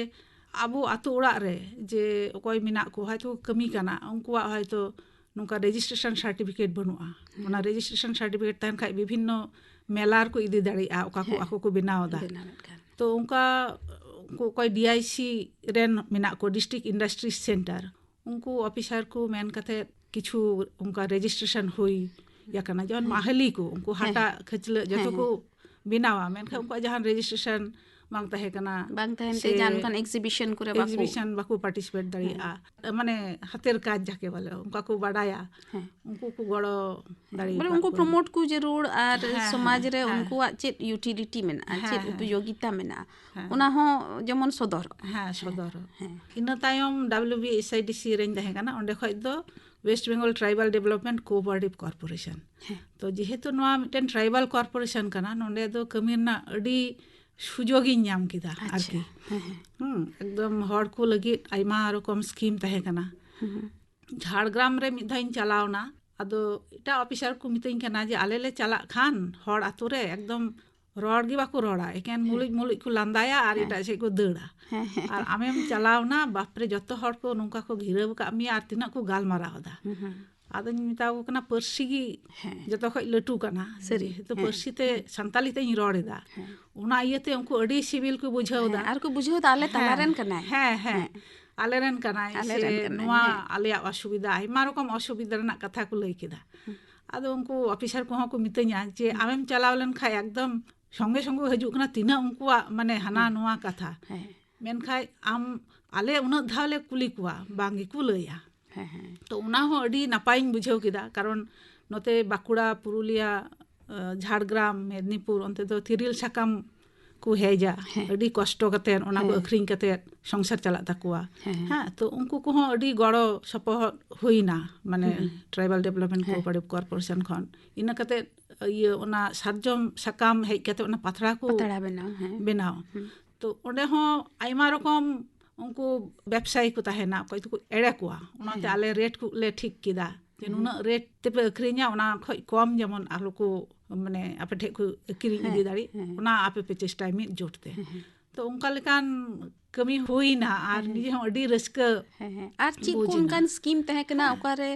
ᱟᱵᱚ ᱟᱛᱳ ᱚᱲᱟᱜ ᱨᱮ ᱡᱮ ᱚᱠᱚᱭ ᱢᱮᱱᱟᱜ ᱠᱚ, ᱦᱚᱭᱛᱳ ᱠᱟᱹᱢᱤ ᱠᱟᱱᱟ, ᱩᱱᱠᱩᱣᱟᱜ ᱦᱚᱭᱛᱳ ᱱᱚᱝᱠᱟ ᱨᱮᱡᱤᱥᱴᱨᱮᱥᱚᱱ ᱥᱟᱨᱴᱤᱯᱷᱤᱠᱮᱴ ᱵᱟᱹᱱᱩᱜᱼᱟ᱾ ᱚᱱᱟ ᱨᱮᱡᱤᱥᱴᱨᱮᱥᱚᱱ ᱥᱟᱨᱴᱤᱯᱷᱤᱠᱮᱴ ᱛᱟᱦᱮᱱ ᱠᱷᱟᱡ ᱵᱤᱵᱷᱤᱱᱱᱚ ᱢᱮᱞᱟ ᱨᱮᱠᱚ ᱤᱫᱤ ᱫᱟᱲᱮᱭᱟᱜᱼᱟ, ᱚᱠᱟ ᱠᱚ ᱟᱠᱚ ᱠᱚ ᱵᱮᱱᱟᱣ ᱮᱫᱟ᱾ ᱛᱚ ᱚᱱᱠᱟ ᱩᱱᱠᱩ ᱚᱠᱚᱭ ᱰᱤ ᱟᱭ ᱥᱤ ᱨᱮᱱ ᱢᱮᱱᱟᱜ ᱠᱚ, ᱰᱤᱥᱴᱨᱤᱠᱴ ᱤᱱᱰᱟᱥᱴᱨᱤᱡᱽ ᱥᱮᱱᱴᱟᱨ, ᱩᱱᱠᱩ ᱚᱯᱷᱤᱥᱟᱨ ᱠᱚ ᱢᱮᱱ ᱠᱟᱛᱮ ᱠᱤᱪᱷᱩ ᱚᱱᱠᱟ ᱨᱮᱡᱤᱥᱴᱨᱮᱥᱚᱱ ᱦᱩᱭ ᱟᱠᱟᱱᱟ᱾ ᱡᱮᱢᱚᱱ ᱢᱟᱦᱟᱞᱤ ᱠᱚ, ᱩᱱᱠᱩ ᱦᱟᱴᱟᱜ ᱠᱷᱟᱹᱪᱞᱟᱹᱜ ᱡᱚᱛᱚ ᱠᱚ ᱵᱮᱱᱟᱣᱟ, ᱢᱮᱱᱠᱷᱟᱱ ᱩᱱᱠᱩᱣᱟᱜ ᱡᱟᱦᱟᱱ ᱨᱮᱡᱤᱥᱴᱨᱮᱥᱚᱱ ᱵᱟᱝ ᱛᱟᱦᱮᱸ ᱠᱟᱱᱟ, ᱵᱟᱝ ᱛᱟᱦᱮᱱ ᱛᱮ ᱥᱮ ᱡᱟᱦᱟᱱ ᱠᱷᱟᱱ ᱮᱠᱥᱤᱵᱤᱥᱚᱱ ᱠᱚᱨᱮ ᱵᱟᱠᱚ ᱮᱠᱥᱤᱵᱤᱥᱚᱱ ᱵᱟᱠᱚ ᱯᱟᱨᱴᱤᱥᱤᱯᱮᱴ ᱫᱟᱲᱮᱭᱟᱜᱼᱟ᱾ ᱢᱟᱱᱮ ᱦᱟᱛᱮᱨ ᱠᱟᱡᱽ ᱡᱟᱠᱮ ᱵᱚᱞᱮ, ᱚᱱᱠᱟ ᱠᱚ ᱵᱟᱰᱟᱭᱟ, ᱩᱱᱠᱩ ᱠᱚ ᱜᱚᱲᱚ ᱫᱟᱲᱮ ᱵᱚᱞᱮ ᱟᱠᱟᱫ ᱩᱱᱠᱩ ᱠᱚᱣᱟ᱾ ᱯᱨᱚᱢᱳᱴ ᱠᱚ ᱡᱟᱹᱨᱩᱲ ᱟᱨ ᱦᱮᱸ, ᱥᱚᱢᱟᱡᱽ ᱦᱮᱸ, ᱨᱮ ᱦᱮᱸ᱾ ᱩᱱᱠᱩᱣᱟᱜ ᱪᱮᱫ ᱤᱭᱩᱴᱤᱞᱤᱴᱤ ᱢᱮᱱᱟᱜᱼᱟ, ᱦᱮᱸ, ᱪᱮᱫ ᱦᱮᱸ᱾ ᱩᱯᱚᱡᱳᱜᱤᱛᱟ ᱢᱮᱱᱟᱜᱼᱟ, ᱦᱮᱸ᱾ ᱚᱱᱟ ᱦᱚᱸ ᱡᱮᱢᱚᱱ ᱥᱚᱫᱚᱨᱚᱜ᱾ ᱦᱮᱸ, ᱥᱚᱫᱚᱨᱚᱜ᱾ ᱦᱮᱸ᱾ ᱤᱱᱟᱹ ᱛᱟᱭᱚᱢ W B S I D C ᱨᱮᱧ ᱛᱟᱦᱮᱸ ᱠᱟᱱᱟ, ᱚᱸᱰᱮ ᱠᱷᱚᱡ ᱫᱚ West Bengal tribal development cooperative corporation. ᱦᱮᱸ᱾ ᱛᱚ ᱡᱮᱦᱮᱛᱩ ᱱᱚᱣᱟ ᱢᱤᱫᱴᱮᱱ ᱴᱨᱟᱭᱵᱟᱞ ᱠᱚᱨᱯᱳᱨᱮᱥᱚᱱ ᱠᱟᱱᱟ, ᱱᱚᱸᱰᱮ ᱫᱚ ᱠᱟᱹᱢᱤ ᱨᱮᱱᱟᱜ ᱟᱹᱰᱤ ᱥᱩᱡᱳᱜᱤᱧ ᱧᱟᱢ ᱠᱮᱫᱟ᱾ ᱟᱪᱪᱷᱟ᱾ ᱟᱨᱠᱤ᱾ ᱦᱮᱸ, ᱦᱮᱸ᱾ ᱦᱩᱸ, ᱮᱠᱫᱚᱢ ᱦᱚᱲ ᱠᱚ ᱞᱟᱹᱜᱤᱫ ᱟᱭᱢᱟ ᱨᱚᱠᱚᱢ ᱥᱠᱤᱢ ᱛᱟᱦᱮᱸ ᱠᱟᱱᱟ᱾ ᱦᱩᱸ, ᱦᱩᱸ᱾ ᱡᱷᱟᱲᱜᱨᱟᱢ ᱨᱮ ᱢᱤᱫ ᱫᱷᱟᱣ ᱤᱧ ᱪᱟᱞᱟᱣ ᱮᱱᱟ, ᱟᱫᱚ ᱮᱴᱟᱜ ᱚᱯᱷᱤᱥᱟᱨ ᱠᱚ ᱢᱤᱛᱟᱹᱧ ᱠᱟᱱᱟ ᱡᱮ ᱟᱞᱮ ᱞᱮ ᱪᱟᱞᱟᱜ ᱠᱷᱟᱱ ᱦᱚᱲ ᱟᱛᱳ ᱨᱮ ᱮᱠᱫᱚᱢ ᱨᱚᱲ ᱜᱮ ᱵᱟᱠᱚ ᱨᱚᱲᱟ, ᱮᱠᱮᱱ ᱦᱮᱸ᱾ ᱢᱩᱞᱩᱡ ᱢᱩᱞᱩᱡ ᱠᱚ ᱞᱟᱸᱫᱟᱭᱟ ᱟᱨ ᱦᱮᱸ᱾ ᱮᱴᱟᱜ ᱥᱮᱫ ᱠᱚ ᱫᱟᱹᱲᱟ᱾ ᱦᱮᱸ, ᱦᱮᱸ, ᱟᱨ ᱦᱮᱸ᱾ ᱟᱢᱮᱢ ᱪᱟᱞᱟᱣ ᱮᱱᱟ, ᱵᱟᱯᱨᱮ, ᱡᱚᱛᱚ ᱦᱚᱲ ᱠᱚ ᱱᱚᱝᱠᱟ ᱠᱚ ᱜᱷᱤᱨᱟᱹᱣ ᱟᱠᱟᱫ ᱢᱮᱭᱟ ᱟᱨ ᱛᱤᱱᱟᱹᱜ ᱠᱚ ᱜᱟᱞᱢᱟᱨᱟᱣ ᱮᱫᱟ᱾ ᱦᱩᱸ, ᱦᱩᱸ᱾ ᱟᱫᱚᱧ ᱢᱮᱛᱟ ᱠᱚ ᱠᱟᱱᱟ, ᱯᱟᱹᱨᱥᱤ ᱜᱮ ᱦᱮᱸ᱾ ᱡᱚᱛᱚ ᱠᱷᱚᱡ ᱞᱟᱹᱴᱩ ᱠᱟᱱᱟ᱾ ᱥᱟᱹᱨᱤ᱾ ᱡᱮᱦᱮᱛᱩ ᱦᱮᱸ᱾ ᱯᱟᱹᱨᱥᱤ ᱛᱮ, ᱥᱟᱱᱛᱟᱞᱤ ᱛᱮᱧ ᱨᱚᱲ ᱮᱫᱟ᱾ ᱦᱮᱸ᱾ ᱚᱱᱟ ᱤᱭᱟᱹᱛᱮ ᱩᱱᱠᱩ ᱟᱹᱰᱤ ᱥᱤᱵᱤᱞ ᱠᱚ ᱵᱩᱡᱷᱟᱹᱣ ᱮᱫᱟ᱾ ᱦᱮᱸ, ᱟᱨ ᱠᱚ ᱵᱩᱡᱷᱟᱹᱣ ᱮᱫᱟ, ᱟᱞᱮ ᱛᱟᱞᱟ ᱦᱮᱸ, ᱨᱮᱱ ᱠᱟᱱᱟᱭ᱾ ᱦᱮᱸ, ᱦᱮᱸ᱾ ᱦᱮᱸ᱾ ᱟᱞᱮ ᱨᱮᱱ ᱠᱟᱱᱟᱭ, ᱟᱞᱮ ᱥᱮ ᱨᱮᱱ ᱠᱟᱱᱟᱭ, ᱱᱚᱣᱟ ᱦᱮᱸ᱾ ᱟᱞᱮᱭᱟᱜ ᱚᱥᱩᱵᱤᱫᱷᱟ, ᱟᱭᱢᱟ ᱨᱚᱠᱚᱢ ᱚᱥᱩᱵᱤᱫᱷᱟ ᱨᱮᱱᱟᱜ ᱠᱟᱛᱷᱟ ᱠᱚ ᱞᱟᱹᱭ ᱠᱮᱫᱟ᱾ ᱦᱩᱸ᱾ ᱟᱫᱚ ᱩᱱᱠᱩ ᱚᱯᱷᱤᱥᱟᱨ ᱠᱚᱦᱚᱸ ᱠᱚ ᱢᱤᱛᱟᱹᱧᱟ ᱡᱮ, ᱦᱩᱸ᱾ ᱟᱢᱮᱢ ᱪᱟᱞᱟᱣ ᱞᱮᱱ ᱠᱷᱟᱡ ᱮᱠᱫᱚᱢ ᱥᱚᱸᱜᱮ ᱥᱚᱸᱜᱮ ᱦᱤᱡᱩᱜ ᱠᱟᱱᱟ, ᱛᱤᱱᱟᱹᱜ ᱩᱱᱠᱩᱣᱟᱜ ᱢᱟᱱᱮ ᱦᱟᱱᱟ ᱦᱩᱸ᱾ ᱱᱚᱣᱟ ᱠᱟᱛᱷᱟ᱾ ᱦᱮᱸ᱾ ᱢᱮᱱᱠᱷᱟᱡ ᱟᱢ, ᱟᱞᱮ ᱩᱱᱟᱹᱜ ᱫᱷᱟᱣ ᱞᱮ ᱠᱩᱞᱤ ᱠᱚᱣᱟ, ᱵᱟᱝ ᱜᱮᱠᱚ ᱞᱟᱹᱭᱟ᱾ ᱦᱮᱸ, ᱦᱮᱸ᱾ ᱛᱚ ᱚᱱᱟ ᱦᱚᱸ ᱟᱹᱰᱤ ᱱᱟᱯᱟᱭᱤᱧ ᱵᱩᱡᱷᱟᱹᱣ ᱠᱮᱫᱟ, ᱠᱟᱨᱚᱱ ᱱᱚᱛᱮ ᱵᱟᱸᱠᱩᱲᱟ, ᱯᱩᱨᱩᱞᱤᱭᱟ, ᱟᱸ, ᱡᱷᱟᱲᱜᱨᱟᱢ, ᱢᱮᱫᱽᱱᱤᱯᱩᱨ, ᱚᱱᱛᱮ ᱫᱚ ᱛᱤᱨᱤᱞ ᱥᱟᱠᱟᱢ ᱠᱚ ᱦᱮᱡᱟ, ᱦᱮᱸ᱾ ᱟᱹᱰᱤ ᱠᱚᱥᱴᱚ ᱠᱟᱛᱮᱫ ᱚᱱᱟ ᱠᱚ ᱦᱮᱸ᱾ ᱟᱹᱠᱷᱨᱤᱧ ᱠᱟᱛᱮᱫ ᱥᱚᱝᱥᱟᱨ ᱪᱟᱞᱟᱜ ᱛᱟᱠᱚᱣᱟ᱾ ᱦᱮᱸ, ᱦᱮᱸ᱾ ᱦᱮᱸ, ᱛᱚ ᱩᱱᱠᱩ ᱠᱚᱦᱚᱸ ᱟᱹᱰᱤ ᱜᱚᱲᱚ ᱥᱚᱯᱚᱦᱚᱫ ᱦᱩᱭᱱᱟ, ᱢᱟᱱᱮ ᱦᱩᱸ᱾ ᱴᱨᱟᱭᱵᱟᱞ ᱰᱮᱵᱷᱞᱚᱯᱢᱮᱱᱴ ᱦᱮᱸ᱾ ᱠᱳᱚᱯᱟᱨᱮᱴᱤᱵᱷ ᱠᱚᱨᱯᱳᱨᱮᱥᱚᱱ ᱠᱷᱚᱱ᱾ ᱤᱱᱟᱹ ᱠᱟᱛᱮᱫ ᱤᱭᱟᱹ ᱚᱱᱟ ᱥᱟᱨᱡᱚᱢ ᱥᱟᱠᱟᱢ ᱦᱮᱡ ᱠᱟᱛᱮᱫ ᱚᱱᱟ ᱯᱟᱛᱲᱟ ᱠᱚ ᱯᱟᱛᱲᱟ ᱵᱮᱱᱟᱣ, ᱦᱮᱸ᱾ ᱵᱮᱱᱟᱣ᱾ ᱦᱩᱸ᱾ ᱛᱚ ᱚᱸᱰᱮ ᱦᱚᱸ ᱟᱭᱢᱟ ᱨᱚᱠᱚᱢ ᱩᱱᱠᱩ ᱵᱮᱵᱽᱥᱟᱭᱤ ᱠᱚ ᱛᱟᱦᱮᱱᱟ, ᱚᱠᱚᱭ ᱫᱚᱠᱚ ᱮᱲᱮ ᱠᱚᱣᱟ, ᱚᱱᱟᱛᱮ ᱦᱮᱸ᱾ ᱟᱞᱮ ᱨᱮᱴ ᱠᱚ ᱞᱮ ᱴᱷᱤᱠ ᱠᱮᱫᱟ ᱡᱮ ᱦᱮᱸ᱾ ᱱᱩᱱᱟᱹᱜ ᱨᱮᱴ ᱛᱮᱯᱮ ᱟᱹᱠᱷᱨᱤᱧᱟ, ᱚᱱᱟ ᱠᱷᱚᱡ ᱠᱚᱢ ᱡᱮᱢᱚᱱ ᱟᱞᱚ ᱠᱚ, ᱢᱟᱱᱮ ᱟᱯᱮ ᱴᱷᱮᱡ ᱠᱚ ᱠᱤᱨᱤᱧ ᱦᱮᱸ, ᱤᱫᱤ ᱫᱟᱲᱮᱜ, ᱦᱮᱸ᱾ ᱚᱱᱟ ᱟᱯᱮ ᱯᱮ ᱪᱮᱥᱴᱟᱭ ᱢᱤᱫ ᱡᱳᱴ ᱛᱮ᱾ ᱦᱮᱸ, ᱦᱮᱸ᱾ ᱛᱚ ᱚᱱᱠᱟ ᱞᱮᱠᱟᱱ ᱠᱟᱹᱢᱤ ᱦᱩᱭᱱᱟ ᱟᱨ ᱦᱮᱸ᱾ ᱱᱤᱡᱮ ᱦᱚᱸ ᱟᱹᱰᱤ ᱨᱟᱹᱥᱠᱟᱹ᱾ ᱦᱮᱸ, ᱦᱮᱸ᱾ ᱟᱨ ᱪᱮᱫ ᱠᱚ ᱵᱩᱡᱽ ᱮᱱᱟ᱾ ᱚᱱᱠᱟᱱ ᱥᱠᱤᱢ ᱛᱟᱦᱮᱸ ᱠᱟᱱᱟ ᱦᱮᱸ᱾ ᱚᱠᱟᱨᱮ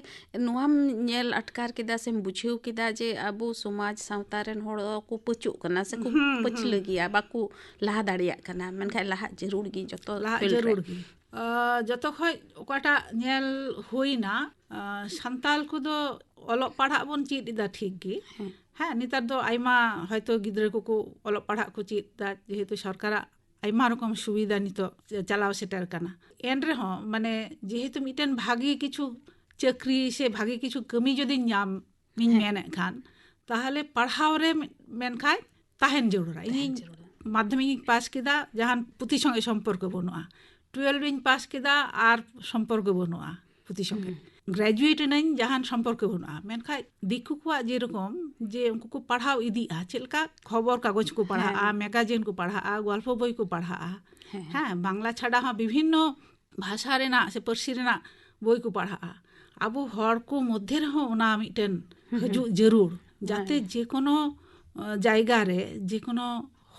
ᱱᱚᱣᱟᱢ ᱧᱮᱞ ᱟᱴᱠᱟᱨ ᱠᱮᱫᱟ ᱥᱮᱢ ᱵᱩᱡᱷᱟᱹᱣ ᱠᱮᱫᱟ ᱡᱮ ᱟᱵᱚ ᱥᱚᱢᱟᱡᱽ ᱥᱟᱶᱛᱟ ᱨᱮᱱ ᱦᱚᱲ ᱠᱚ ᱯᱟᱹᱪᱩᱜ ᱠᱟᱱᱟ ᱥᱮ ᱠᱚ ᱦᱩᱸ, ᱦᱩᱸ᱾ ᱯᱟᱹᱪᱷᱞᱟᱹ ᱜᱮᱭᱟ, ᱵᱟᱠᱚ ᱞᱟᱦᱟ ᱫᱟᱲᱮᱭᱟᱜ ᱠᱟᱱᱟ, ᱢᱮᱱᱠᱷᱟᱱ ᱞᱟᱦᱟᱜ ᱡᱟᱹᱨᱩᱲ ᱜᱮ ᱡᱚᱛᱚ ᱞᱟᱦᱟᱜ field ᱨᱮ? ᱡᱟᱹᱨᱩᱲ ᱜᱮ᱾ ᱟᱸ, ᱡᱚᱛᱚ ᱠᱷᱚᱡ ᱚᱠᱟᱴᱟᱜ ᱧᱮᱞ ᱦᱩᱭᱱᱟ, ᱟᱸ, ᱥᱟᱱᱛᱟᱞ ᱠᱚᱫᱚ ᱚᱞᱚᱜ ᱯᱟᱲᱦᱟᱜ ᱵᱚᱱ ᱪᱮᱫ ᱮᱫᱟ ᱴᱷᱤᱠ ᱜᱮ᱾ ᱦᱮᱸ᱾ ᱦᱮᱸ, ᱱᱮᱛᱟᱨ ᱫᱚ ᱟᱭᱢᱟ ᱦᱚᱭᱛᱳ ᱜᱤᱫᱽᱨᱟᱹ ᱠᱚᱠᱚ ᱚᱞᱚᱜ ᱯᱟᱲᱦᱟᱜ ᱠᱚ ᱪᱮᱫ ᱮᱫᱟ, ᱡᱮᱦᱮᱛᱩ ᱥᱚᱨᱠᱟᱨᱟᱜ ᱟᱭᱢᱟ ᱨᱚᱠᱚᱢ ᱥᱩᱵᱤᱫᱷᱟ ᱱᱤᱛᱚᱜ ᱪᱟᱞᱟᱣ ᱥᱮᱴᱮᱨ ᱠᱟᱱᱟ᱾ ᱮᱱ ᱨᱮᱦᱚᱸ ᱢᱟᱱᱮ ᱡᱮᱦᱮᱛᱩ ᱢᱤᱫᱴᱮᱱ ᱵᱷᱟᱜᱮ ᱠᱤᱪᱷᱩ ᱪᱟᱹᱠᱨᱤ ᱥᱮ ᱵᱷᱟᱜᱮ ᱠᱤᱪᱷᱩ ᱠᱟᱹᱢᱤ ᱡᱩᱫᱤᱧ ᱧᱟᱢ ᱤᱧ ᱦᱮᱸ᱾ ᱢᱮᱱᱮᱫ ᱠᱷᱟᱱ, ᱛᱟᱦᱚᱞᱮ ᱯᱟᱲᱦᱟᱣ ᱨᱮ ᱢᱮᱱᱠᱷᱟᱱ ᱛᱟᱦᱮᱱ ᱡᱟᱹᱨᱩᱲᱟ᱾ ᱛᱟᱦᱮᱱ ᱤᱧᱤᱧ ᱡᱟᱹᱨᱩᱲᱟ᱾ ᱢᱟᱫᱽᱫᱷᱚᱢᱤᱠ ᱤᱧ ᱯᱟᱥ ᱠᱮᱫᱟ, ᱡᱟᱦᱟᱱ ᱯᱩᱛᱷᱤ ᱥᱚᱸᱜᱮ ᱥᱚᱢᱯᱚᱨᱠᱚ ᱵᱟᱹᱱᱩᱜᱼᱟ᱾ ᱴᱩᱭᱮᱞᱵᱷ ᱤᱧ ᱯᱟᱥ ᱠᱮᱫᱟ, ᱟᱨ ᱥᱚᱢᱯᱚᱨᱠᱚ ᱵᱟᱹᱱᱩᱜᱼᱟ ᱯᱩᱛᱷᱤ ᱥᱚᱸᱜᱮ᱾ ᱦᱩᱸ᱾ ᱜᱨᱮᱡᱩᱭᱮᱴ ᱮᱱᱟᱹᱧ, ᱡᱟᱦᱟᱱ ᱥᱚᱢᱯᱚᱨᱠᱚ ᱵᱟᱹᱱᱩᱜᱼᱟ᱾ ᱢᱮᱱᱠᱷᱟᱱ ᱫᱤᱠᱩ ᱠᱚᱣᱟᱜ ᱡᱮᱨᱚᱠᱚᱢ ᱡᱮ ᱩᱱᱠᱩ ᱠᱚ ᱯᱟᱲᱦᱟᱣ ᱤᱫᱤᱜᱼᱟ, ᱪᱮᱫ ᱞᱮᱠᱟ ᱠᱷᱚᱵᱚᱨ ᱠᱟᱜᱚᱡᱽ ᱠᱚ ᱯᱟᱲᱦᱟᱜᱼᱟ, ᱦᱮᱸ᱾ ᱢᱮᱜᱟᱡᱤᱱ ᱠᱚ ᱯᱟᱲᱦᱟᱜᱼᱟ, ᱜᱚᱞᱯᱚ ᱵᱳᱭ ᱠᱚ ᱯᱟᱲᱦᱟᱜᱼᱟ, ᱦᱮᱸ᱾ ᱦᱮᱸ, ᱵᱟᱝᱞᱟ ᱪᱷᱟᱰᱟ ᱦᱚᱸ ᱵᱤᱵᱷᱤᱱᱱᱚ ᱵᱷᱟᱥᱟ ᱨᱮᱱᱟᱜ ᱥᱮ ᱯᱟᱹᱨᱥᱤ ᱨᱮᱱᱟᱜ ᱵᱳᱭ ᱠᱚ ᱯᱟᱲᱦᱟᱜᱼᱟ᱾ ᱟᱵᱚ ᱦᱚᱲ ᱠᱚ ᱢᱚᱫᱽᱫᱷᱮ ᱨᱮᱦᱚᱸ ᱚᱱᱟ ᱢᱤᱫᱴᱮᱱ ᱦᱩᱸ, ᱦᱤᱡᱩᱜ ᱦᱩᱸ᱾ ᱡᱟᱹᱨᱩᱲ, ᱡᱟᱛᱮ ᱦᱮᱸ᱾ ᱡᱮᱠᱳᱱᱳ, ᱟᱸ, ᱡᱟᱭᱜᱟ ᱨᱮ ᱡᱮᱠᱳᱱᱳ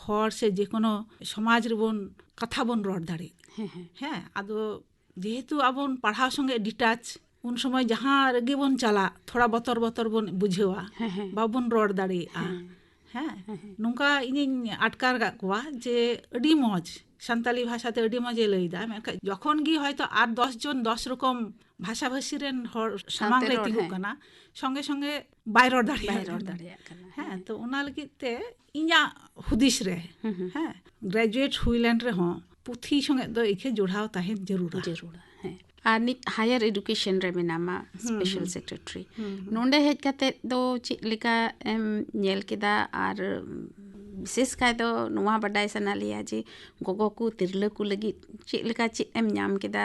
ᱦᱚᱲ ᱥᱮ ᱡᱮᱠᱳᱱᱳ ᱥᱚᱢᱟᱡᱽ ᱨᱮᱵᱚᱱ ᱠᱟᱛᱷᱟ ᱵᱚᱱ ᱨᱚᱲ ᱫᱟᱲᱮᱜ᱾ ᱦᱮᱸ, ᱦᱮᱸ᱾ ᱦᱮᱸ, ᱟᱫᱚ ᱡᱮᱦᱮᱛᱩ ᱟᱵᱚᱱ ᱯᱟᱲᱦᱟᱣ ᱥᱚᱸᱜᱮ detach, ᱩᱱ ᱥᱚᱢᱚᱭ ᱡᱟᱦᱟᱸ ᱨᱮᱜᱮ ᱵᱚᱱ ᱪᱟᱞᱟᱜ, ᱛᱷᱚᱲᱟ ᱵᱚᱛᱚᱨ ᱵᱚᱛᱚᱨ ᱵᱚᱱ ᱵᱩᱡᱷᱟᱹᱣᱟ, ᱦᱮᱸ, ᱦᱮᱸ᱾ ᱵᱟᱵᱚᱱ ᱨᱚᱲ ᱫᱟᱲᱮᱭᱟᱜᱼᱟ᱾ ᱦᱮᱸ᱾ ᱦᱮᱸ, ᱦᱮᱸ᱾ ᱱᱚᱝᱠᱟ ᱤᱧᱤᱧ ᱟᱴᱠᱟᱨ ᱠᱟᱜ ᱠᱚᱣᱟ ᱡᱮ ᱟᱹᱰᱤ ᱢᱚᱡᱽ, ᱥᱟᱱᱛᱟᱞᱤ ᱵᱷᱟᱥᱟᱛᱮ ᱟᱹᱰᱤ ᱢᱚᱡᱽ ᱮ ᱞᱟᱹᱭᱫᱟ, ᱢᱮᱱᱠᱷᱟᱱ ᱡᱚᱠᱷᱚᱱ ᱜᱮ ᱦᱚᱭᱛᱳ ᱟᱨ ᱫᱚᱥ ᱡᱚᱱ ᱫᱚᱥ ᱨᱚᱠᱚᱢ ᱵᱷᱟᱥᱟᱵᱷᱟᱹᱥᱤ ᱨᱮᱱ ᱦᱚᱲ ᱥᱟᱢᱟᱝ ᱥᱟᱶᱛᱮ ᱨᱮ ᱨᱚᱲ, ᱛᱤᱸᱜᱩᱜ ᱦᱮᱸ᱾ ᱠᱟᱱᱟ, ᱥᱚᱸᱜᱮ ᱥᱚᱸᱜᱮ ᱵᱟᱭ ᱨᱚᱲ ᱫᱟᱲᱮᱭᱟᱜ ᱵᱟᱭ ᱨᱚᱲ ᱠᱟᱱᱟ᱾ ᱫᱟᱲᱮᱭᱟᱜ ᱠᱟᱱᱟ, ᱦᱮᱸ, ᱦᱮᱸ᱾ ᱛᱚ ᱚᱱᱟ ᱞᱟᱹᱜᱤᱫ ᱛᱮ ᱤᱧᱟᱹᱜ ᱦᱩᱫᱤᱥ ᱨᱮ, ᱦᱩᱸ, ᱦᱩᱸ᱾ ᱦᱮᱸ, ᱜᱨᱮᱡᱩᱭᱮᱴ ᱦᱩᱭ ᱞᱮᱱ ᱨᱮᱦᱚᱸ ᱯᱩᱛᱷᱤ ᱥᱚᱸᱜᱮ ᱫᱚ ᱤᱠᱷᱟᱹ ᱡᱚᱲᱟᱣ ᱛᱟᱦᱮᱱ ᱡᱟᱹᱨᱩᱲᱟ᱾ ᱡᱟᱹᱨᱩᱲᱟ, ᱦᱮᱸ᱾ ᱟᱨ ᱱᱤᱛ ᱦᱟᱭᱟᱨ ᱮᱰᱩᱠᱮᱥᱚᱱ ᱨᱮ ᱢᱮᱱᱟᱢᱟ, ᱦᱩᱸ, ᱥᱯᱮᱥᱟᱞ ᱦᱩᱸ᱾ ᱥᱮᱠᱨᱮᱴᱟᱨᱤ᱾ ᱦᱩᱸ, ᱦᱩᱸ᱾ ᱱᱚᱰᱮ ᱦᱮᱡ ᱠᱟᱛᱮ ᱫᱚ ᱪᱮᱫ ᱞᱮᱠᱟ ᱮᱢ ᱧᱮᱞ ᱠᱮᱫᱟ? ᱟᱨ ᱵᱤᱥᱮᱥ ᱠᱟᱭ ᱫᱚ ᱱᱚᱣᱟ ᱵᱟᱰᱟᱭ ᱥᱟᱱᱟ ᱞᱮᱭᱟ ᱡᱮ ᱜᱚᱜᱚ ᱠᱚ, ᱛᱤᱨᱞᱟᱹ ᱠᱚ ᱞᱟᱹᱜᱤᱫ ᱪᱮᱫ ᱞᱮᱠᱟ, ᱪᱮᱫ ᱮᱢ ᱧᱟᱢ ᱠᱮᱫᱟ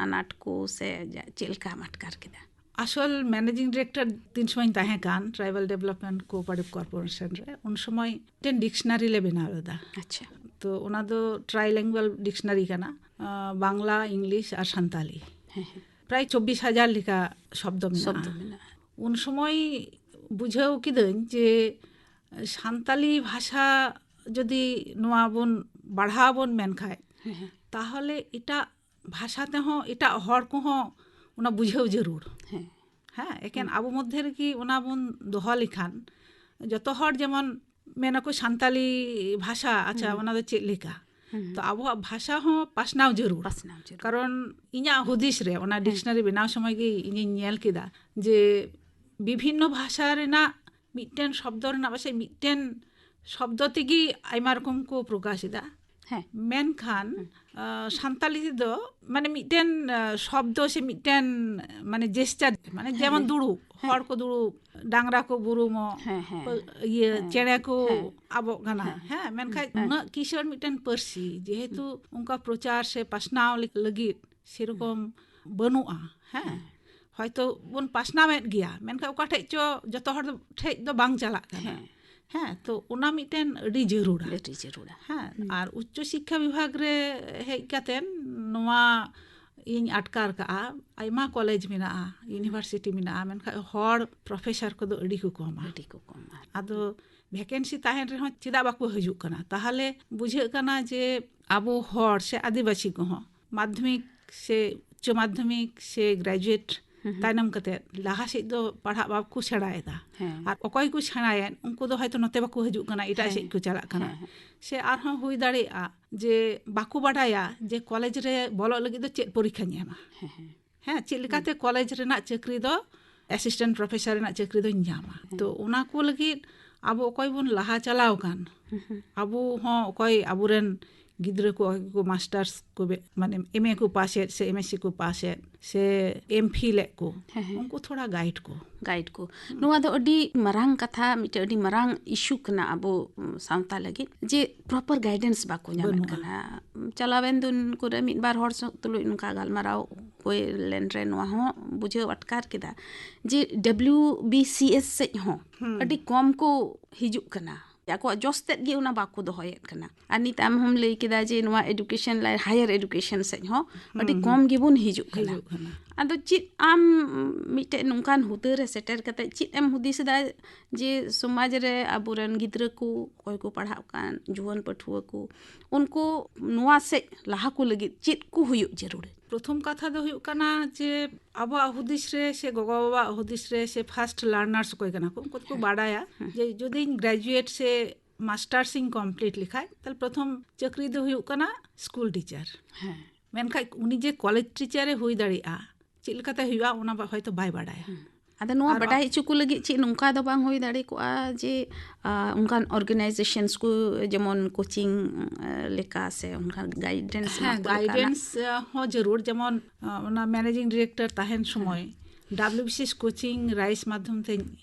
ᱟᱱᱟᱴ ᱠᱚ, ᱥᱮ ᱡᱟ-, ᱪᱮᱫ ᱞᱮᱠᱟᱢ ᱟᱴᱠᱟᱨ ᱠᱮᱫᱟ? ᱟᱥᱚᱞ ᱢᱮᱱᱮᱡᱤᱝ ᱰᱤᱨᱮᱠᱴᱚᱨ ᱛᱤᱱ ᱥᱚᱢᱚᱭ ᱤᱧ ᱛᱟᱦᱮᱸ ᱠᱟᱱ ᱴᱨᱟᱭᱵᱟᱞ ᱰᱮᱵᱷᱞᱚᱯᱢᱮᱱᱴ ᱠᱳᱚᱯᱟᱨᱮᱴᱤᱵᱷ ᱠᱚᱨᱯᱳᱨᱮᱥᱚᱱ ᱨᱮ, ᱩᱱ ᱥᱚᱢᱚᱭ ᱢᱤᱫᱴᱮᱱ ᱰᱤᱠᱥᱱᱟᱨᱤ ᱞᱮ ᱵᱮᱱᱟᱣ ᱞᱮᱫᱟ᱾ ᱟᱪᱪᱷᱟ᱾ ᱛᱚ ᱚᱱᱟ ᱫᱚ ᱴᱨᱟᱭᱞᱮᱝᱜᱩᱣᱟᱞ ᱰᱤᱠᱥᱱᱟᱨᱤ ᱠᱟᱱᱟ, ᱟᱸ, ᱵᱟᱝᱞᱟ, ᱤᱝᱞᱤᱥ ᱟᱨ ᱥᱟᱱᱛᱟᱞᱤ᱾ ᱦᱮᱸ, ᱦᱮᱸ᱾ ᱯᱨᱟᱭ ᱪᱚᱵᱵᱤᱥ ᱦᱟᱡᱟᱨ ᱞᱮᱠᱟ ᱥᱚᱵᱫᱚ ᱢᱮᱱᱟᱜᱼᱟ᱾ ᱥᱚᱵᱫᱚ ᱢᱮᱱᱟᱜᱼᱟ᱾ ᱩᱱ ᱥᱚᱢᱚᱭ ᱵᱩᱡᱷᱟᱹᱣ ᱠᱤᱫᱟᱹᱧ ᱡᱮ ᱥᱟᱱᱛᱟᱞᱤ ᱵᱷᱟᱥᱟ ᱡᱩᱫᱤ ᱱᱚᱣᱟ ᱵᱚᱱ ᱵᱟᱲᱦᱟᱣ ᱵᱚᱱ ᱢᱮᱱᱠᱷᱟᱡ, ᱦᱮᱸ, ᱦᱮᱸ᱾ ᱛᱟᱦᱚᱞᱮ ᱮᱴᱟᱜ ᱵᱷᱟᱥᱟ ᱛᱮᱦᱚᱸ ᱮᱴᱟᱜ ᱦᱚᱲ ᱠᱚᱦᱚᱸ ᱚᱱᱟ ᱵᱩᱡᱷᱟᱹᱣ ᱡᱟᱹᱨᱩᱲ᱾ ᱦᱮᱸ᱾ ᱦᱮᱸ, ᱮᱠᱮᱱ ᱟᱵᱚ ᱢᱚᱫᱽᱫᱷᱮ ᱨᱮᱜᱮ ᱚᱱᱟ ᱵᱚᱱ ᱫᱚᱦᱚ ᱞᱮᱠᱷᱟᱱ, ᱡᱚᱛᱚ ᱦᱚᱲ ᱡᱮᱢᱚᱱ ᱢᱮᱱᱟᱠᱚ ᱥᱟᱱᱛᱟᱞᱤ ᱵᱷᱟᱥᱟ, ᱟᱪᱪᱷᱟ, ᱦᱩᱸ᱾ ᱚᱱᱟ ᱫᱚ ᱪᱮᱫ ᱞᱮᱠᱟ? ᱦᱩᱸ᱾ ᱛᱚ ᱟᱵᱚᱣᱟᱜ ᱵᱷᱟᱥᱟ ᱦᱚᱸ ᱯᱟᱥᱱᱟᱣ ᱡᱟᱹᱨᱩᱲ᱾ ᱯᱟᱥᱱᱟᱣ ᱡᱟᱹᱨᱩᱲ᱾ ᱠᱟᱨᱚᱱ ᱤᱧᱟᱹᱜ ᱦᱩᱫᱤᱥ ᱨᱮ ᱚᱱᱟ ᱦᱮᱸ᱾ ᱰᱤᱠᱥᱱᱟᱨᱤ ᱵᱮᱱᱟᱣ ᱥᱚᱢᱚᱭ ᱜᱮ ᱤᱧᱤᱧ ᱧᱮᱞ ᱠᱮᱫᱟ ᱡᱮ ᱵᱤᱵᱷᱤᱱᱱᱚ ᱵᱷᱟᱥᱟ ᱨᱮᱱᱟᱜ ᱢᱤᱫᱴᱮᱱ ᱥᱚᱵᱫᱚ ᱨᱮᱱᱟᱜ ᱯᱟᱥᱮᱡ ᱢᱤᱫᱴᱮᱱ ᱥᱚᱵᱫᱚ ᱛᱮᱜᱮ ᱟᱭᱢᱟ ᱨᱚᱠᱚᱢ ᱠᱚ ᱯᱨᱚᱠᱟᱥ ᱮᱫᱟ᱾ ᱦᱮᱸ᱾ ᱢᱮᱱᱠᱷᱟᱱ, ᱦᱩᱸ᱾ ᱟᱸ, ᱥᱟᱱᱛᱟᱞᱤ ᱛᱮᱫᱚ ᱢᱟᱱᱮ ᱢᱤᱫᱴᱮᱱ, ᱟᱸ, ᱥᱚᱵᱫᱚ ᱥᱮ ᱢᱤᱫᱴᱮᱱ, ᱢᱟᱱᱮ ᱡᱮᱥᱪᱟᱨ, ᱢᱟᱱᱮ ᱦᱮᱸ, ᱡᱮᱢᱚᱱ ᱦᱮᱸ᱾ ᱫᱩᱲᱩᱵ, ᱦᱮᱸ᱾ ᱦᱚᱲ ᱠᱚ ᱫᱩᱲᱩᱵ, ᱰᱟᱝᱨᱟ ᱠᱚ ᱵᱩᱨᱩᱢᱚᱜ, ᱦᱮᱸ, ᱦᱮᱸ᱾ ᱯᱟᱹ-, ᱤᱭᱟᱹ, ᱦᱮᱸ᱾ ᱪᱮᱬᱮ ᱠᱚ ᱦᱮᱸ᱾ ᱟᱵᱚᱜ ᱠᱟᱱᱟ᱾ ᱦᱮᱸ᱾ ᱦᱮᱸ, ᱢᱮᱱᱠᱷᱟᱱ ᱦᱮᱸ᱾ ᱩᱱᱟᱹᱜ ᱠᱤᱥᱟᱹᱬ ᱢᱤᱫᱴᱮᱱ ᱯᱟᱹᱨᱥᱤ, ᱡᱮᱦᱮᱛᱩ ᱦᱩᱸ᱾ ᱚᱱᱠᱟ ᱯᱨᱚᱪᱟᱨ ᱥᱮ ᱯᱟᱥᱱᱟᱣ ᱞᱟᱹᱜᱤᱫ ᱥᱮᱨᱚᱠᱚᱢ ᱵᱟᱹᱱᱩᱜᱼᱟ᱾ ᱦᱮᱸ᱾ ᱦᱮᱸ᱾ ᱦᱚᱭᱛᱳ ᱵᱚᱱ ᱯᱟᱥᱱᱟᱣᱮᱫ ᱜᱮᱭᱟ, ᱢᱮᱱᱠᱷᱟᱱ ᱚᱠᱟ ᱴᱷᱮᱡ ᱪᱚ ᱡᱚᱛᱚ ᱦᱚᱲ ᱫᱚ, ᱴᱷᱮᱡ ᱫᱚ ᱵᱟᱝ ᱪᱟᱞᱟᱜ ᱠᱟᱱᱟ᱾ ᱦᱮᱸ᱾ ᱦᱮᱸ, ᱛᱚ ᱚᱱᱟ ᱢᱤᱫᱴᱮᱱ ᱟᱹᱰᱤ ᱡᱟᱹᱨᱩᱲᱟ᱾ ᱟᱹᱰᱤ ᱡᱟᱹᱨᱩᱲᱟ᱾ ᱦᱮᱸ, ᱦᱩᱸ᱾ ᱟᱨ ᱩᱪᱪᱚ ᱥᱤᱠᱠᱷᱟ ᱵᱤᱵᱷᱟᱜᱽ ᱨᱮ ᱦᱮᱡ ᱠᱟᱛᱮᱱ ᱱᱚᱣᱟ ᱤᱧ ᱟᱴᱠᱟᱨ ᱠᱟᱜᱼᱟ, ᱟᱭᱢᱟ ᱠᱚᱞᱮᱡᱽ ᱢᱮᱱᱟᱜᱼᱟ, ᱤᱭᱩᱱᱤᱵᱷᱟᱨᱥᱤᱴᱤ ᱢᱮᱱᱟᱜᱼᱟ, ᱢᱮᱱᱠᱷᱟᱱ ᱦᱚᱲ ᱯᱨᱚᱯᱷᱮᱥᱚᱨ ᱠᱚᱫᱚ ᱟᱹᱰᱤ ᱠᱚ ᱠᱚᱢᱟ᱾ ᱟᱹᱰᱤ ᱠᱚ ᱠᱚᱢᱟ᱾ ᱟᱫᱚ ᱵᱷᱮᱠᱮᱱᱥᱤ ᱛᱟᱦᱮᱱ ᱨᱮᱦᱚᱸ ᱪᱮᱫᱟᱜ ᱵᱟᱠᱚ ᱦᱤᱡᱩᱜ ᱠᱟᱱᱟ? ᱛᱟᱦᱚᱞᱮ ᱵᱩᱡᱷᱟᱹᱜ ᱠᱟᱱᱟ ᱡᱮ ᱟᱵᱚ ᱦᱚᱲ ᱥᱮ ᱟᱹᱫᱤᱵᱟᱹᱥᱤ ᱠᱚᱦᱚᱸ ᱢᱟᱫᱽᱫᱷᱚᱢᱤᱠ ᱥᱮ ᱩᱪᱪᱚ ᱢᱟᱫᱽᱫᱷᱚᱢᱤᱠ ᱥᱮ ᱜᱨᱮᱡᱩᱭᱮᱴ ᱦᱩᱸ ᱦᱩᱸ᱾ ᱛᱟᱭᱱᱚᱢ ᱠᱟᱛᱮ ᱞᱟᱦᱟ ᱥᱮᱫ ᱫᱚ ᱯᱟᱲᱦᱟᱜ ᱵᱟᱠᱚ ᱥᱮᱬᱟᱭᱮᱫᱟ᱾ ᱦᱮᱸ᱾ ᱟᱨ ᱚᱠᱚᱭ ᱠᱚ ᱥᱮᱬᱟᱭᱮᱫ, ᱩᱱᱠᱩ ᱫᱚ ᱦᱚᱭᱛᱳ ᱱᱚᱛᱮ ᱵᱟᱠᱚ ᱦᱤᱡᱩᱜ ᱠᱟᱱᱟ, ᱮᱴᱟᱜ ᱦᱮᱸ᱾ ᱥᱮᱫ ᱠᱚ ᱪᱟᱞᱟᱜ ᱠᱟᱱᱟ᱾ ᱦᱮᱸ, ᱦᱮᱸ᱾ ᱥᱮ ᱟᱨᱦᱚᱸ ᱦᱩᱭ ᱫᱟᱲᱮᱭᱟᱜᱼᱟ ᱡᱮ ᱵᱟᱠᱚ ᱵᱟᱰᱟᱭᱟ ᱡᱮ ᱠᱚᱞᱮᱡᱽ ᱨᱮ ᱵᱚᱞᱚᱜ ᱞᱟᱹᱜᱤᱫ ᱫᱚ ᱪᱮᱫ ᱯᱚᱨᱤᱠᱠᱷᱟᱧ ᱮᱢᱟ᱾ ᱦᱮᱸ, ᱦᱮᱸ᱾ ᱦᱮᱸ, ᱪᱮᱫ ᱞᱮᱠᱟᱛᱮ ᱦᱩᱸ᱾ ᱠᱚᱞᱮᱡᱽ ᱨᱮᱱᱟᱜ ᱪᱟᱹᱠᱨᱤ ᱫᱚ, ᱮᱥᱤᱥᱴᱮᱱᱴ ᱯᱨᱚᱯᱷᱮᱥᱚᱨ ᱨᱮᱱᱟᱜ ᱪᱟᱹᱠᱨᱤ ᱫᱚᱧ ᱧᱟᱢᱟ᱾ ᱦᱮᱸ᱾ ᱛᱚ ᱚᱱᱟ ᱠᱚ ᱞᱟᱹᱜᱤᱫ ᱟᱵᱚ ᱚᱠᱚᱭ ᱵᱚᱱ ᱞᱟᱦᱟ ᱪᱟᱞᱟᱣ ᱟᱠᱟᱱ, ᱦᱩᱸ ᱦᱩᱸ᱾ ᱟᱵᱚ ᱦᱚᱸ ᱚᱠᱚᱭ ᱟᱵᱚᱨᱮᱱ ᱜᱤᱫᱽᱨᱟᱹ ᱠᱚ, ᱚᱠᱚᱭ ᱠᱚ ᱢᱟᱥᱴᱟᱨᱥ ᱠᱚ ᱵᱮ-, ᱢᱟᱱᱮ ᱮᱢ ᱮ ᱠᱚ ᱯᱟᱥᱮᱫ ᱥᱮ ᱮᱢ ᱮᱥ ᱥᱤ ᱠᱚ ᱯᱟᱥᱮᱫ ᱥᱮ ᱮᱢ ᱯᱷᱤᱞ ᱮᱫ ᱠᱚ, ᱦᱮᱸ, ᱦᱮᱸ᱾ ᱩᱱᱠᱩ ᱛᱷᱚᱲᱟ ᱜᱟᱭᱤᱰ ᱠᱚ᱾ ᱜᱟᱭᱤᱰ ᱠᱚ᱾ ᱦᱩᱸ᱾ ᱱᱚᱣᱟ ᱫᱚ ᱟᱹᱰᱤ ᱢᱟᱨᱟᱝ ᱠᱟᱛᱷᱟ, ᱢᱤᱫᱴᱮᱡ ᱟᱹᱰᱤ ᱢᱟᱨᱟᱝ ᱤᱥᱩ ᱠᱟᱱᱟ ᱟᱵᱚ, ᱩᱢ, ᱥᱟᱶᱛᱟ ᱞᱟᱹᱜᱤᱫ, ᱡᱮ ᱯᱨᱚᱯᱟᱨ ᱜᱟᱭᱰᱮᱱᱥ ᱵᱟᱠᱚ ᱧᱟᱢᱮᱫ ᱵᱟᱹᱱᱩᱜᱼᱟ᱾ ᱠᱟᱱᱟ᱾ ᱪᱟᱞᱟᱣᱮᱱ ᱫᱤᱱ ᱠᱚᱨᱮ ᱢᱤᱫ ᱵᱟᱨ ᱦᱚᱲ ᱥᱟᱶ ᱛᱩᱞᱩᱡ ᱱᱚᱝᱠᱟ ᱜᱟᱞᱢᱟᱨᱟᱣ ᱦᱩᱭ ᱞᱮᱱ ᱨᱮ ᱱᱚᱣᱟ ᱦᱚᱸ ᱵᱩᱡᱷᱟᱹᱣ ᱟᱴᱠᱟᱨ ᱠᱮᱫᱟ ᱡᱮ ᱰᱟᱵᱞᱤᱭᱩ ᱵᱤ ᱥᱤ ᱮᱥ ᱥᱮᱫ ᱦᱚᱸ ᱦᱩᱸ᱾ ᱟᱹᱰᱤ ᱠᱚᱢ ᱠᱚ ᱦᱤᱡᱩᱜ ᱠᱟᱱᱟ᱾ ᱟᱠᱚᱣᱟᱜ ᱡᱚᱥ ᱛᱮᱫ ᱜᱮ ᱚᱱᱟ ᱵᱟᱠᱚ ᱫᱚᱦᱚᱭᱮᱫ ᱠᱟᱱᱟ᱾ ᱟᱨ ᱱᱤᱛ ᱟᱢ ᱦᱚᱸᱢ ᱞᱟᱹᱭ ᱠᱮᱫᱟ ᱡᱮ ᱱᱚᱣᱟ education line, higher education ᱥᱮᱫ ᱦᱚᱸ ᱟᱹᱰᱤ ᱠᱚᱢ ᱜᱮᱵᱚᱱ ᱦᱤᱡᱩᱜ ᱠᱟᱱᱟ᱾ ᱦᱤᱡᱩᱜ ᱠᱟᱱᱟ᱾ ᱟᱫᱚ ᱪᱮᱫ ᱟᱢ ᱢᱤᱫᱴᱮᱡ ᱱᱚᱝᱠᱟᱱ ᱦᱩᱫᱟᱹ ᱨᱮ ᱥᱮᱴᱮᱨ ᱠᱟᱛᱮ ᱪᱮᱫ ᱮᱢ ᱦᱩᱫᱤᱥ ᱮᱫᱟ ᱡᱮ ᱥᱚᱢᱟᱡᱽ ᱨᱮ ᱟᱵᱚᱨᱮᱱ ᱜᱤᱫᱽᱨᱟᱹ ᱠᱚ, ᱚᱠᱚᱭ ᱠᱚ ᱯᱟᱲᱦᱟᱜ ᱠᱟᱱ ᱡᱩᱣᱟᱹᱱ ᱯᱟᱹᱴᱷᱩᱣᱟᱹ ᱠᱚ, ᱩᱱᱠᱩ ᱱᱚᱣᱟ ᱥᱮᱫ ᱞᱟᱦᱟ ᱠᱚ ᱞᱟᱹᱜᱤᱫ ᱪᱮᱫ ᱠᱚ ᱦᱩᱭᱩᱜ ᱡᱟᱹᱨᱩᱲ? ᱯᱨᱚᱛᱷᱚᱢ ᱠᱟᱛᱷᱟ ᱫᱚ ᱦᱩᱭᱩᱜ ᱠᱟᱱᱟ ᱡᱮ ᱟᱵᱚᱣᱟᱜ ᱦᱩᱫᱤᱥ ᱨᱮ ᱥᱮ ᱜᱚᱜᱚ-ᱵᱟᱵᱟᱣᱟᱜ ᱦᱩᱫᱤᱥ ᱨᱮ ᱥᱮ first learners ᱚᱠᱚᱭ ᱠᱟᱱᱟ ᱠᱚ, ᱩᱱᱠᱩ ᱫᱚᱠᱚ ᱵᱟᱰᱟᱭᱟ ᱡᱮ ᱡᱩᱫᱤᱧ graduate ᱥᱮ masters ᱤᱧ complete ᱞᱮᱠᱷᱟᱡ, ᱛᱟᱦᱞᱮ ᱯᱨᱚᱛᱷᱚᱢ ᱪᱟᱹᱠᱨᱤ ᱫᱚ ᱦᱩᱭᱩᱜ ᱠᱟᱱᱟ ᱥᱠᱩᱞ ᱴᱤᱪᱟᱨ᱾ ᱦᱮᱸ᱾ ᱢᱮᱱᱠᱷᱟᱡ ᱩᱱᱤ ᱡᱮ ᱠᱚᱞᱮᱡᱽ ᱴᱤᱪᱟᱨᱮ ᱦᱩᱭ ᱫᱟᱲᱮᱭᱟᱜᱼᱟ, ᱪᱮᱫ ᱞᱮᱠᱟᱛᱮ ᱦᱩᱭᱩᱜᱼᱟ, ᱚᱱᱟ ᱵᱟ-, ᱦᱚᱭᱛᱳ ᱵᱟᱭ ᱵᱟᱰᱟᱭᱟ᱾ ᱦᱩᱸ᱾ ᱟᱫᱚ ᱱᱚᱣᱟ ᱟᱨ ᱵᱟᱰᱟᱭ ᱦᱚᱪᱚ ᱠᱚ ᱞᱟᱹᱜᱤᱫ ᱪᱮᱫ ᱱᱚᱝᱠᱟ ᱫᱚ ᱵᱟᱝ ᱦᱩᱭ ᱫᱟᱲᱮ ᱠᱚᱜᱼᱟ ᱡᱮ, ᱟ, ᱚᱱᱠᱟᱱ organizations ᱠᱚ ᱡᱮᱢᱚᱱ coaching, ᱟ, ᱞᱮᱠᱟ ᱥᱮ ᱚᱱᱠᱟᱱ guidance ᱮᱢᱟ ᱦᱮᱸ, ᱠᱚ ᱞᱮᱠᱟᱱᱟᱜ? Guidance, ᱟ, ᱦᱚᱸ ᱡᱟᱹᱨᱩᱲ, ᱡᱮᱢᱚᱱ, ᱟ, ᱚᱱᱟ managing director ᱛᱟᱦᱮᱱ ᱥᱚᱢᱚᱭ ᱦᱮᱸ᱾ W B C S coaching RISE ᱢᱟᱫᱽᱫᱷᱚᱢ ᱛᱮ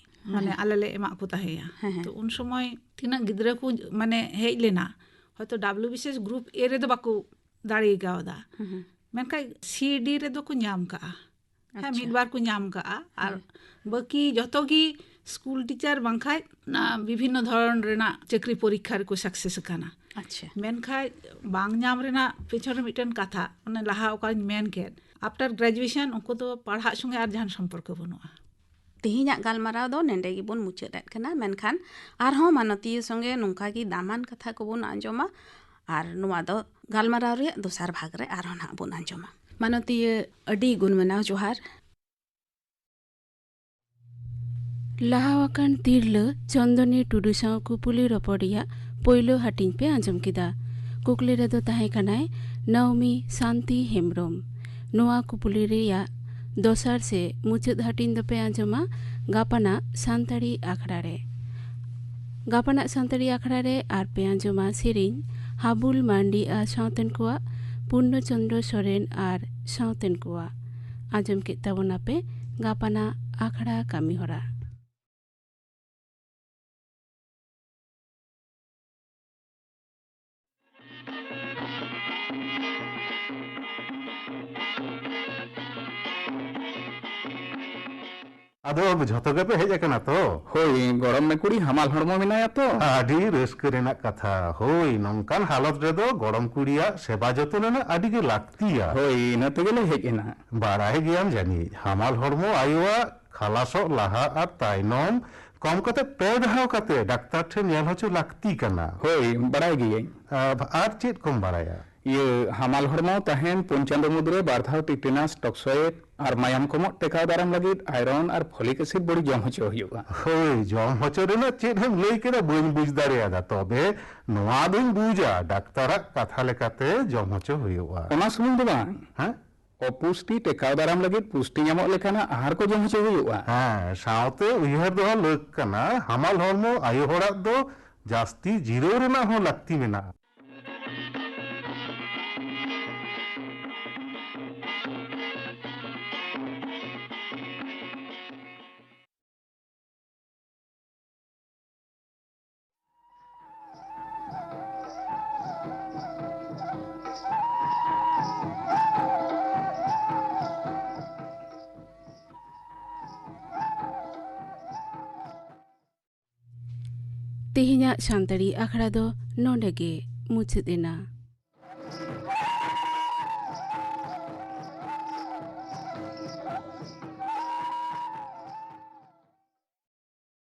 ᱢᱟᱱᱮ ᱦᱮᱸ᱾ ᱟᱞᱮ ᱞᱮ ᱮᱢᱟᱜ ᱠᱚ ᱛᱟᱦᱮᱸᱭᱟ᱾ ᱦᱮᱸ, ᱦᱮᱸ᱾ ᱛᱚ ᱩᱱ ᱥᱚᱢᱚᱭ ᱛᱤᱱᱟᱹᱜ ᱜᱤᱫᱽᱨᱟᱹ ᱠᱚ ᱢᱟᱱᱮ ᱦᱮᱡ ᱞᱮᱱᱟ, ᱦᱚᱭᱛᱳ W B C S group A ᱨᱮᱫᱚ ᱵᱟᱠᱚ ᱫᱟᱲᱮ ᱠᱟᱣᱫᱟ᱾ ᱦᱩᱸ, ᱦᱩᱸ᱾ ᱢᱮᱱᱠᱷᱟᱱ C D ᱨᱮᱫᱚ ᱠᱚ ᱧᱟᱢ ᱠᱟᱜᱼᱟ᱾ ᱦᱮᱸ, ᱟᱪᱪᱷᱟ᱾ ᱢᱤᱫ ᱵᱟᱨ ᱠᱚ ᱧᱟᱢ ᱠᱟᱜᱼᱟ᱾ ᱟᱨ ᱦᱮᱸ᱾ ᱵᱟᱹᱠᱤ ᱡᱚᱛᱚ ᱜᱮ ᱥᱠᱩᱞ ᱴᱤᱪᱟᱨ ᱵᱟᱝᱠᱷᱟᱡ ᱚᱱᱟ ᱵᱤᱵᱷᱤᱱᱱᱚ ᱫᱷᱚᱨᱚᱱ ᱨᱮᱱᱟᱜ ᱪᱟᱹᱠᱨᱤ ᱯᱚᱨᱤᱠᱠᱷᱟ ᱨᱮᱠᱚ success ᱟᱠᱟᱱᱟ᱾ ᱟᱪᱪᱷᱟ᱾ ᱢᱮᱱᱠᱷᱟᱡ ᱵᱟᱝ ᱧᱟᱢ ᱨᱮᱱᱟᱜ ᱯᱮᱪᱷᱚᱱ ᱨᱮ ᱢᱤᱫᱴᱮᱱ ᱠᱟᱛᱷᱟ, ᱚᱱᱮ ᱞᱟᱦᱟ ᱚᱠᱟᱧ ᱢᱮᱱ ᱠᱮᱫ, after graduation ᱩᱱᱠᱩ ᱫᱚ ᱯᱟᱲᱦᱟᱜ ᱥᱚᱸᱜᱮ ᱟᱨ ᱡᱟᱦᱟᱱ ᱥᱚᱢᱯᱚᱨᱠᱚ ᱵᱟᱹᱱᱩᱜᱼᱟ᱾ ᱛᱮᱦᱮᱧᱟᱜ ᱜᱟᱞᱢᱟᱨᱟᱣ ᱫᱚ ᱱᱮᱰᱮ ᱜᱮᱵᱚᱱ ᱢᱩᱪᱟᱹᱫ ᱮᱫ ᱠᱟᱱᱟ, ᱢᱮᱱᱠᱷᱟᱱ ᱟᱨᱦᱚᱸ ᱢᱟᱱᱚᱛᱤᱭᱟᱹ ᱥᱚᱸᱜᱮ ᱱᱚᱝᱠᱟ ᱜᱮ ᱫᱟᱢᱟᱱ ᱠᱟᱛᱷᱟ ᱠᱚᱵᱚᱱ ᱟᱸᱡᱚᱢᱟ᱾ ᱟᱨ ᱱᱚᱣᱟ ᱫᱚ ᱜᱟᱞᱢᱟᱨᱟᱣ ᱨᱮᱭᱟᱜ ᱫᱚᱥᱟᱨ ᱵᱷᱟᱜᱽ ᱨᱮ ᱟᱨᱦᱚᱸ ᱱᱟᱦᱟᱜ ᱵᱚᱱ ᱟᱸᱡᱚᱢᱟ᱾ ᱢᱟᱱᱚᱛᱤᱭᱟᱹ, ᱟᱹᱰᱤ ᱜᱩᱱ ᱢᱟᱱᱟᱣ ᱡᱚᱦᱟᱨ᱾ ᱞᱟᱦᱟ ᱟᱠᱟᱱ ᱛᱤᱨᱞᱟᱹ ᱪᱚᱱᱫᱚᱱᱤ ᱴᱩᱰᱩ ᱥᱟᱶ ᱠᱩᱯᱩᱞᱤ ᱨᱚᱯᱚᱲ ᱨᱮᱭᱟᱜ ᱯᱳᱭᱞᱳ ᱦᱟᱹᱴᱤᱧ ᱯᱮ ᱟᱸᱡᱚᱢ ᱠᱮᱫᱟ᱾ ᱠᱩᱠᱞᱤ ᱨᱮᱫᱚ ᱛᱟᱦᱮᱸ ᱠᱟᱱᱟᱭ ᱱᱟᱣᱢᱤ ᱥᱟᱱᱛᱤ ᱦᱮᱢᱵᱽᱨᱚᱢ᱾ ᱱᱚᱣᱟ ᱠᱩᱯᱩᱞᱤ ᱨᱮᱭᱟᱜ ᱫᱚᱥᱟᱨ ᱥᱮ ᱢᱩᱪᱟᱹᱫ ᱦᱟᱹᱴᱤᱧ ᱫᱚᱯᱮ ᱟᱸᱡᱚᱢᱟ ᱜᱟᱯᱟᱱᱟᱜ ᱥᱟᱱᱛᱟᱲᱤ ᱟᱠᱷᱲᱟ ᱨᱮ᱾ ᱜᱟᱯᱟᱱᱟᱜ ᱥᱟᱱᱛᱟᱲᱤ ᱟᱠᱷᱲᱟ ᱨᱮ ᱟᱨ ᱯᱮ ᱟᱸᱡᱚᱢᱟ ᱥᱮᱨᱮᱧ ᱦᱟᱵᱩᱞ ᱢᱟᱱᱰᱤ ᱟᱨ ᱥᱟᱶᱛᱮᱱ ᱠᱚᱣᱟᱜ, ᱯᱩᱨᱱᱚ ᱪᱚᱱᱫᱨᱚ ᱥᱚᱨᱮᱱ ᱟᱨ ᱥᱟᱶᱛᱮᱱ ᱠᱚᱣᱟᱜ᱾ ᱟᱸᱡᱚᱢ ᱠᱮᱫ ᱛᱟᱵᱚᱱᱟᱯᱮ ᱜᱟᱯᱟᱱᱟᱜ ᱟᱠᱷᱲᱟ ᱠᱟᱹᱢᱤᱦᱚᱨᱟ᱾ ᱟᱫᱚ ᱡᱷᱚᱛᱚ ᱜᱮᱯᱮ ᱦᱮᱡ ᱟᱠᱟᱱᱟ ᱛᱚ? ᱦᱳᱭ, ᱜᱚᱲᱚᱢ ᱢᱮ ᱠᱩᱲᱤ ᱦᱟᱢᱟᱞ ᱦᱚᱲᱢᱚ ᱢᱮᱱᱟᱭᱟ ᱛᱚ᱾ ᱟᱹᱰᱤ ᱨᱟᱹᱥᱠᱟᱹ ᱨᱮᱱᱟᱜ ᱠᱟᱛᱷᱟ᱾ ᱦᱳᱭ, ᱱᱚᱝᱠᱟᱱ ᱦᱟᱞᱚᱛ ᱨᱮᱫᱚ ᱜᱚᱲᱚᱢ ᱠᱩᱲᱤᱭᱟᱜ ᱥᱮᱵᱟ ᱡᱚᱛᱚᱱ ᱨᱮᱱᱟᱜ ᱟᱹᱰᱤ ᱜᱮ ᱞᱟᱹᱠᱛᱤᱭᱟ᱾ ᱦᱳᱭ, ᱤᱱᱟᱹ ᱛᱮᱜᱮᱞᱮ ᱦᱮᱡ ᱮᱱᱟ᱾ ᱵᱟᱲᱟᱭ ᱜᱮᱭᱟᱢ ᱡᱟᱹᱱᱤᱡ, ᱦᱟᱢᱟᱞ ᱦᱚᱲᱢᱚ ᱟᱭᱳᱣᱟᱜ ᱠᱷᱟᱞᱟᱥᱚᱜ ᱞᱟᱦᱟ ᱟᱨ ᱛᱟᱭᱱᱚᱢ ᱠᱚᱢ ᱠᱟᱛᱮ ᱯᱮ ᱫᱷᱟᱣ ᱠᱟᱛᱮ ᱰᱟᱠᱛᱟᱨ ᱴᱷᱮᱱ ᱧᱮᱞ ᱦᱚᱪᱚ ᱞᱟᱹᱠᱛᱤ ᱠᱟᱱᱟ᱾ ᱦᱳᱭ, ᱵᱟᱲᱟᱭ ᱜᱤᱭᱟᱹᱧ᱾ ᱟᱨ ᱪᱮᱫ ᱠᱚᱢ ᱵᱟᱲᱟᱭᱟ? ᱤᱭᱟᱹ, ᱦᱟᱢᱟᱞ ᱦᱚᱲᱢᱚ ᱛᱟᱦᱮᱱ ᱯᱩᱱ ᱪᱟᱸᱫᱚ ᱢᱩᱫᱽᱨᱮ ᱵᱟᱨ ᱫᱷᱟᱣ ᱴᱤᱴᱮᱱᱟᱥ ᱴᱚᱠᱥᱚᱭᱮᱰ ᱟᱨ ᱢᱟᱭᱟᱢ ᱠᱚᱢᱚᱜ ᱴᱮᱠᱟᱣ ᱫᱟᱨᱟᱢ ᱞᱟᱹᱜᱤᱫ ᱟᱭᱨᱚᱱ ᱟᱨ ᱯᱷᱚᱞᱤᱠ ᱮᱥᱤᱰ ᱵᱚᱲᱤ ᱡᱚᱢ ᱦᱚᱪᱚ ᱦᱩᱭᱩᱜᱼᱟ᱾ ᱦᱳᱭ, ᱡᱚᱢ ᱦᱚᱪᱚ ᱨᱮᱱᱟᱜ ᱪᱮᱫ ᱮᱢ ᱞᱟᱹᱭ ᱠᱮᱫᱟ ᱵᱟᱹᱧ ᱵᱩᱡᱽ ᱫᱟᱲᱮᱭᱟᱫᱟ, ᱛᱚᱵᱮ ᱱᱚᱣᱟ ᱫᱚᱧ ᱵᱩᱡᱟ, ᱰᱟᱠᱛᱟᱨᱟᱜ ᱠᱟᱛᱷᱟ ᱞᱮᱠᱟᱛᱮ ᱡᱚᱢ ᱦᱚᱪᱚ ᱦᱩᱭᱩᱜᱼᱟ᱾ ᱚᱱᱟ ᱥᱩᱢᱩᱝ ᱫᱚ ᱵᱟᱝ, ᱦᱮᱸ? ᱚᱯᱩᱥᱴᱤ ᱴᱮᱠᱟᱣ ᱫᱟᱨᱟᱢ ᱞᱟᱹᱜᱤᱫ ᱯᱩᱥᱴᱤ ᱧᱟᱢᱚᱜ ᱞᱮᱠᱟᱱᱟᱜ ᱟᱦᱟᱨ ᱠᱚ ᱡᱚᱢ ᱦᱚᱪᱚ ᱦᱩᱭᱩᱜᱼᱟ᱾ ᱦᱮᱸ, ᱥᱟᱶᱛᱮ ᱩᱭᱦᱟᱹᱨ ᱫᱚᱦᱚ ᱞᱟᱹᱠ ᱠᱟᱱᱟ, ᱦᱟᱢᱟᱞ ᱦᱚᱲᱢᱚ ᱟᱭᱳ ᱦᱚᱲᱟᱜ ᱫᱚ ᱡᱟᱹᱥᱛᱤ ᱡᱤᱨᱟᱹᱣ ᱨᱮᱱᱟᱜ ᱦᱚᱸ ᱞᱟᱹᱠᱛᱤ ᱢᱮᱱᱟᱜᱼᱟ᱾ ᱛᱮᱦᱮᱧᱟᱜ ᱥᱟᱱᱛᱟᱲᱤ ᱟᱠᱷᱲᱟ ᱫᱚ ᱱᱚᱰᱮ ᱜᱮ ᱢᱩᱪᱟᱹᱫ ᱮᱱᱟ᱾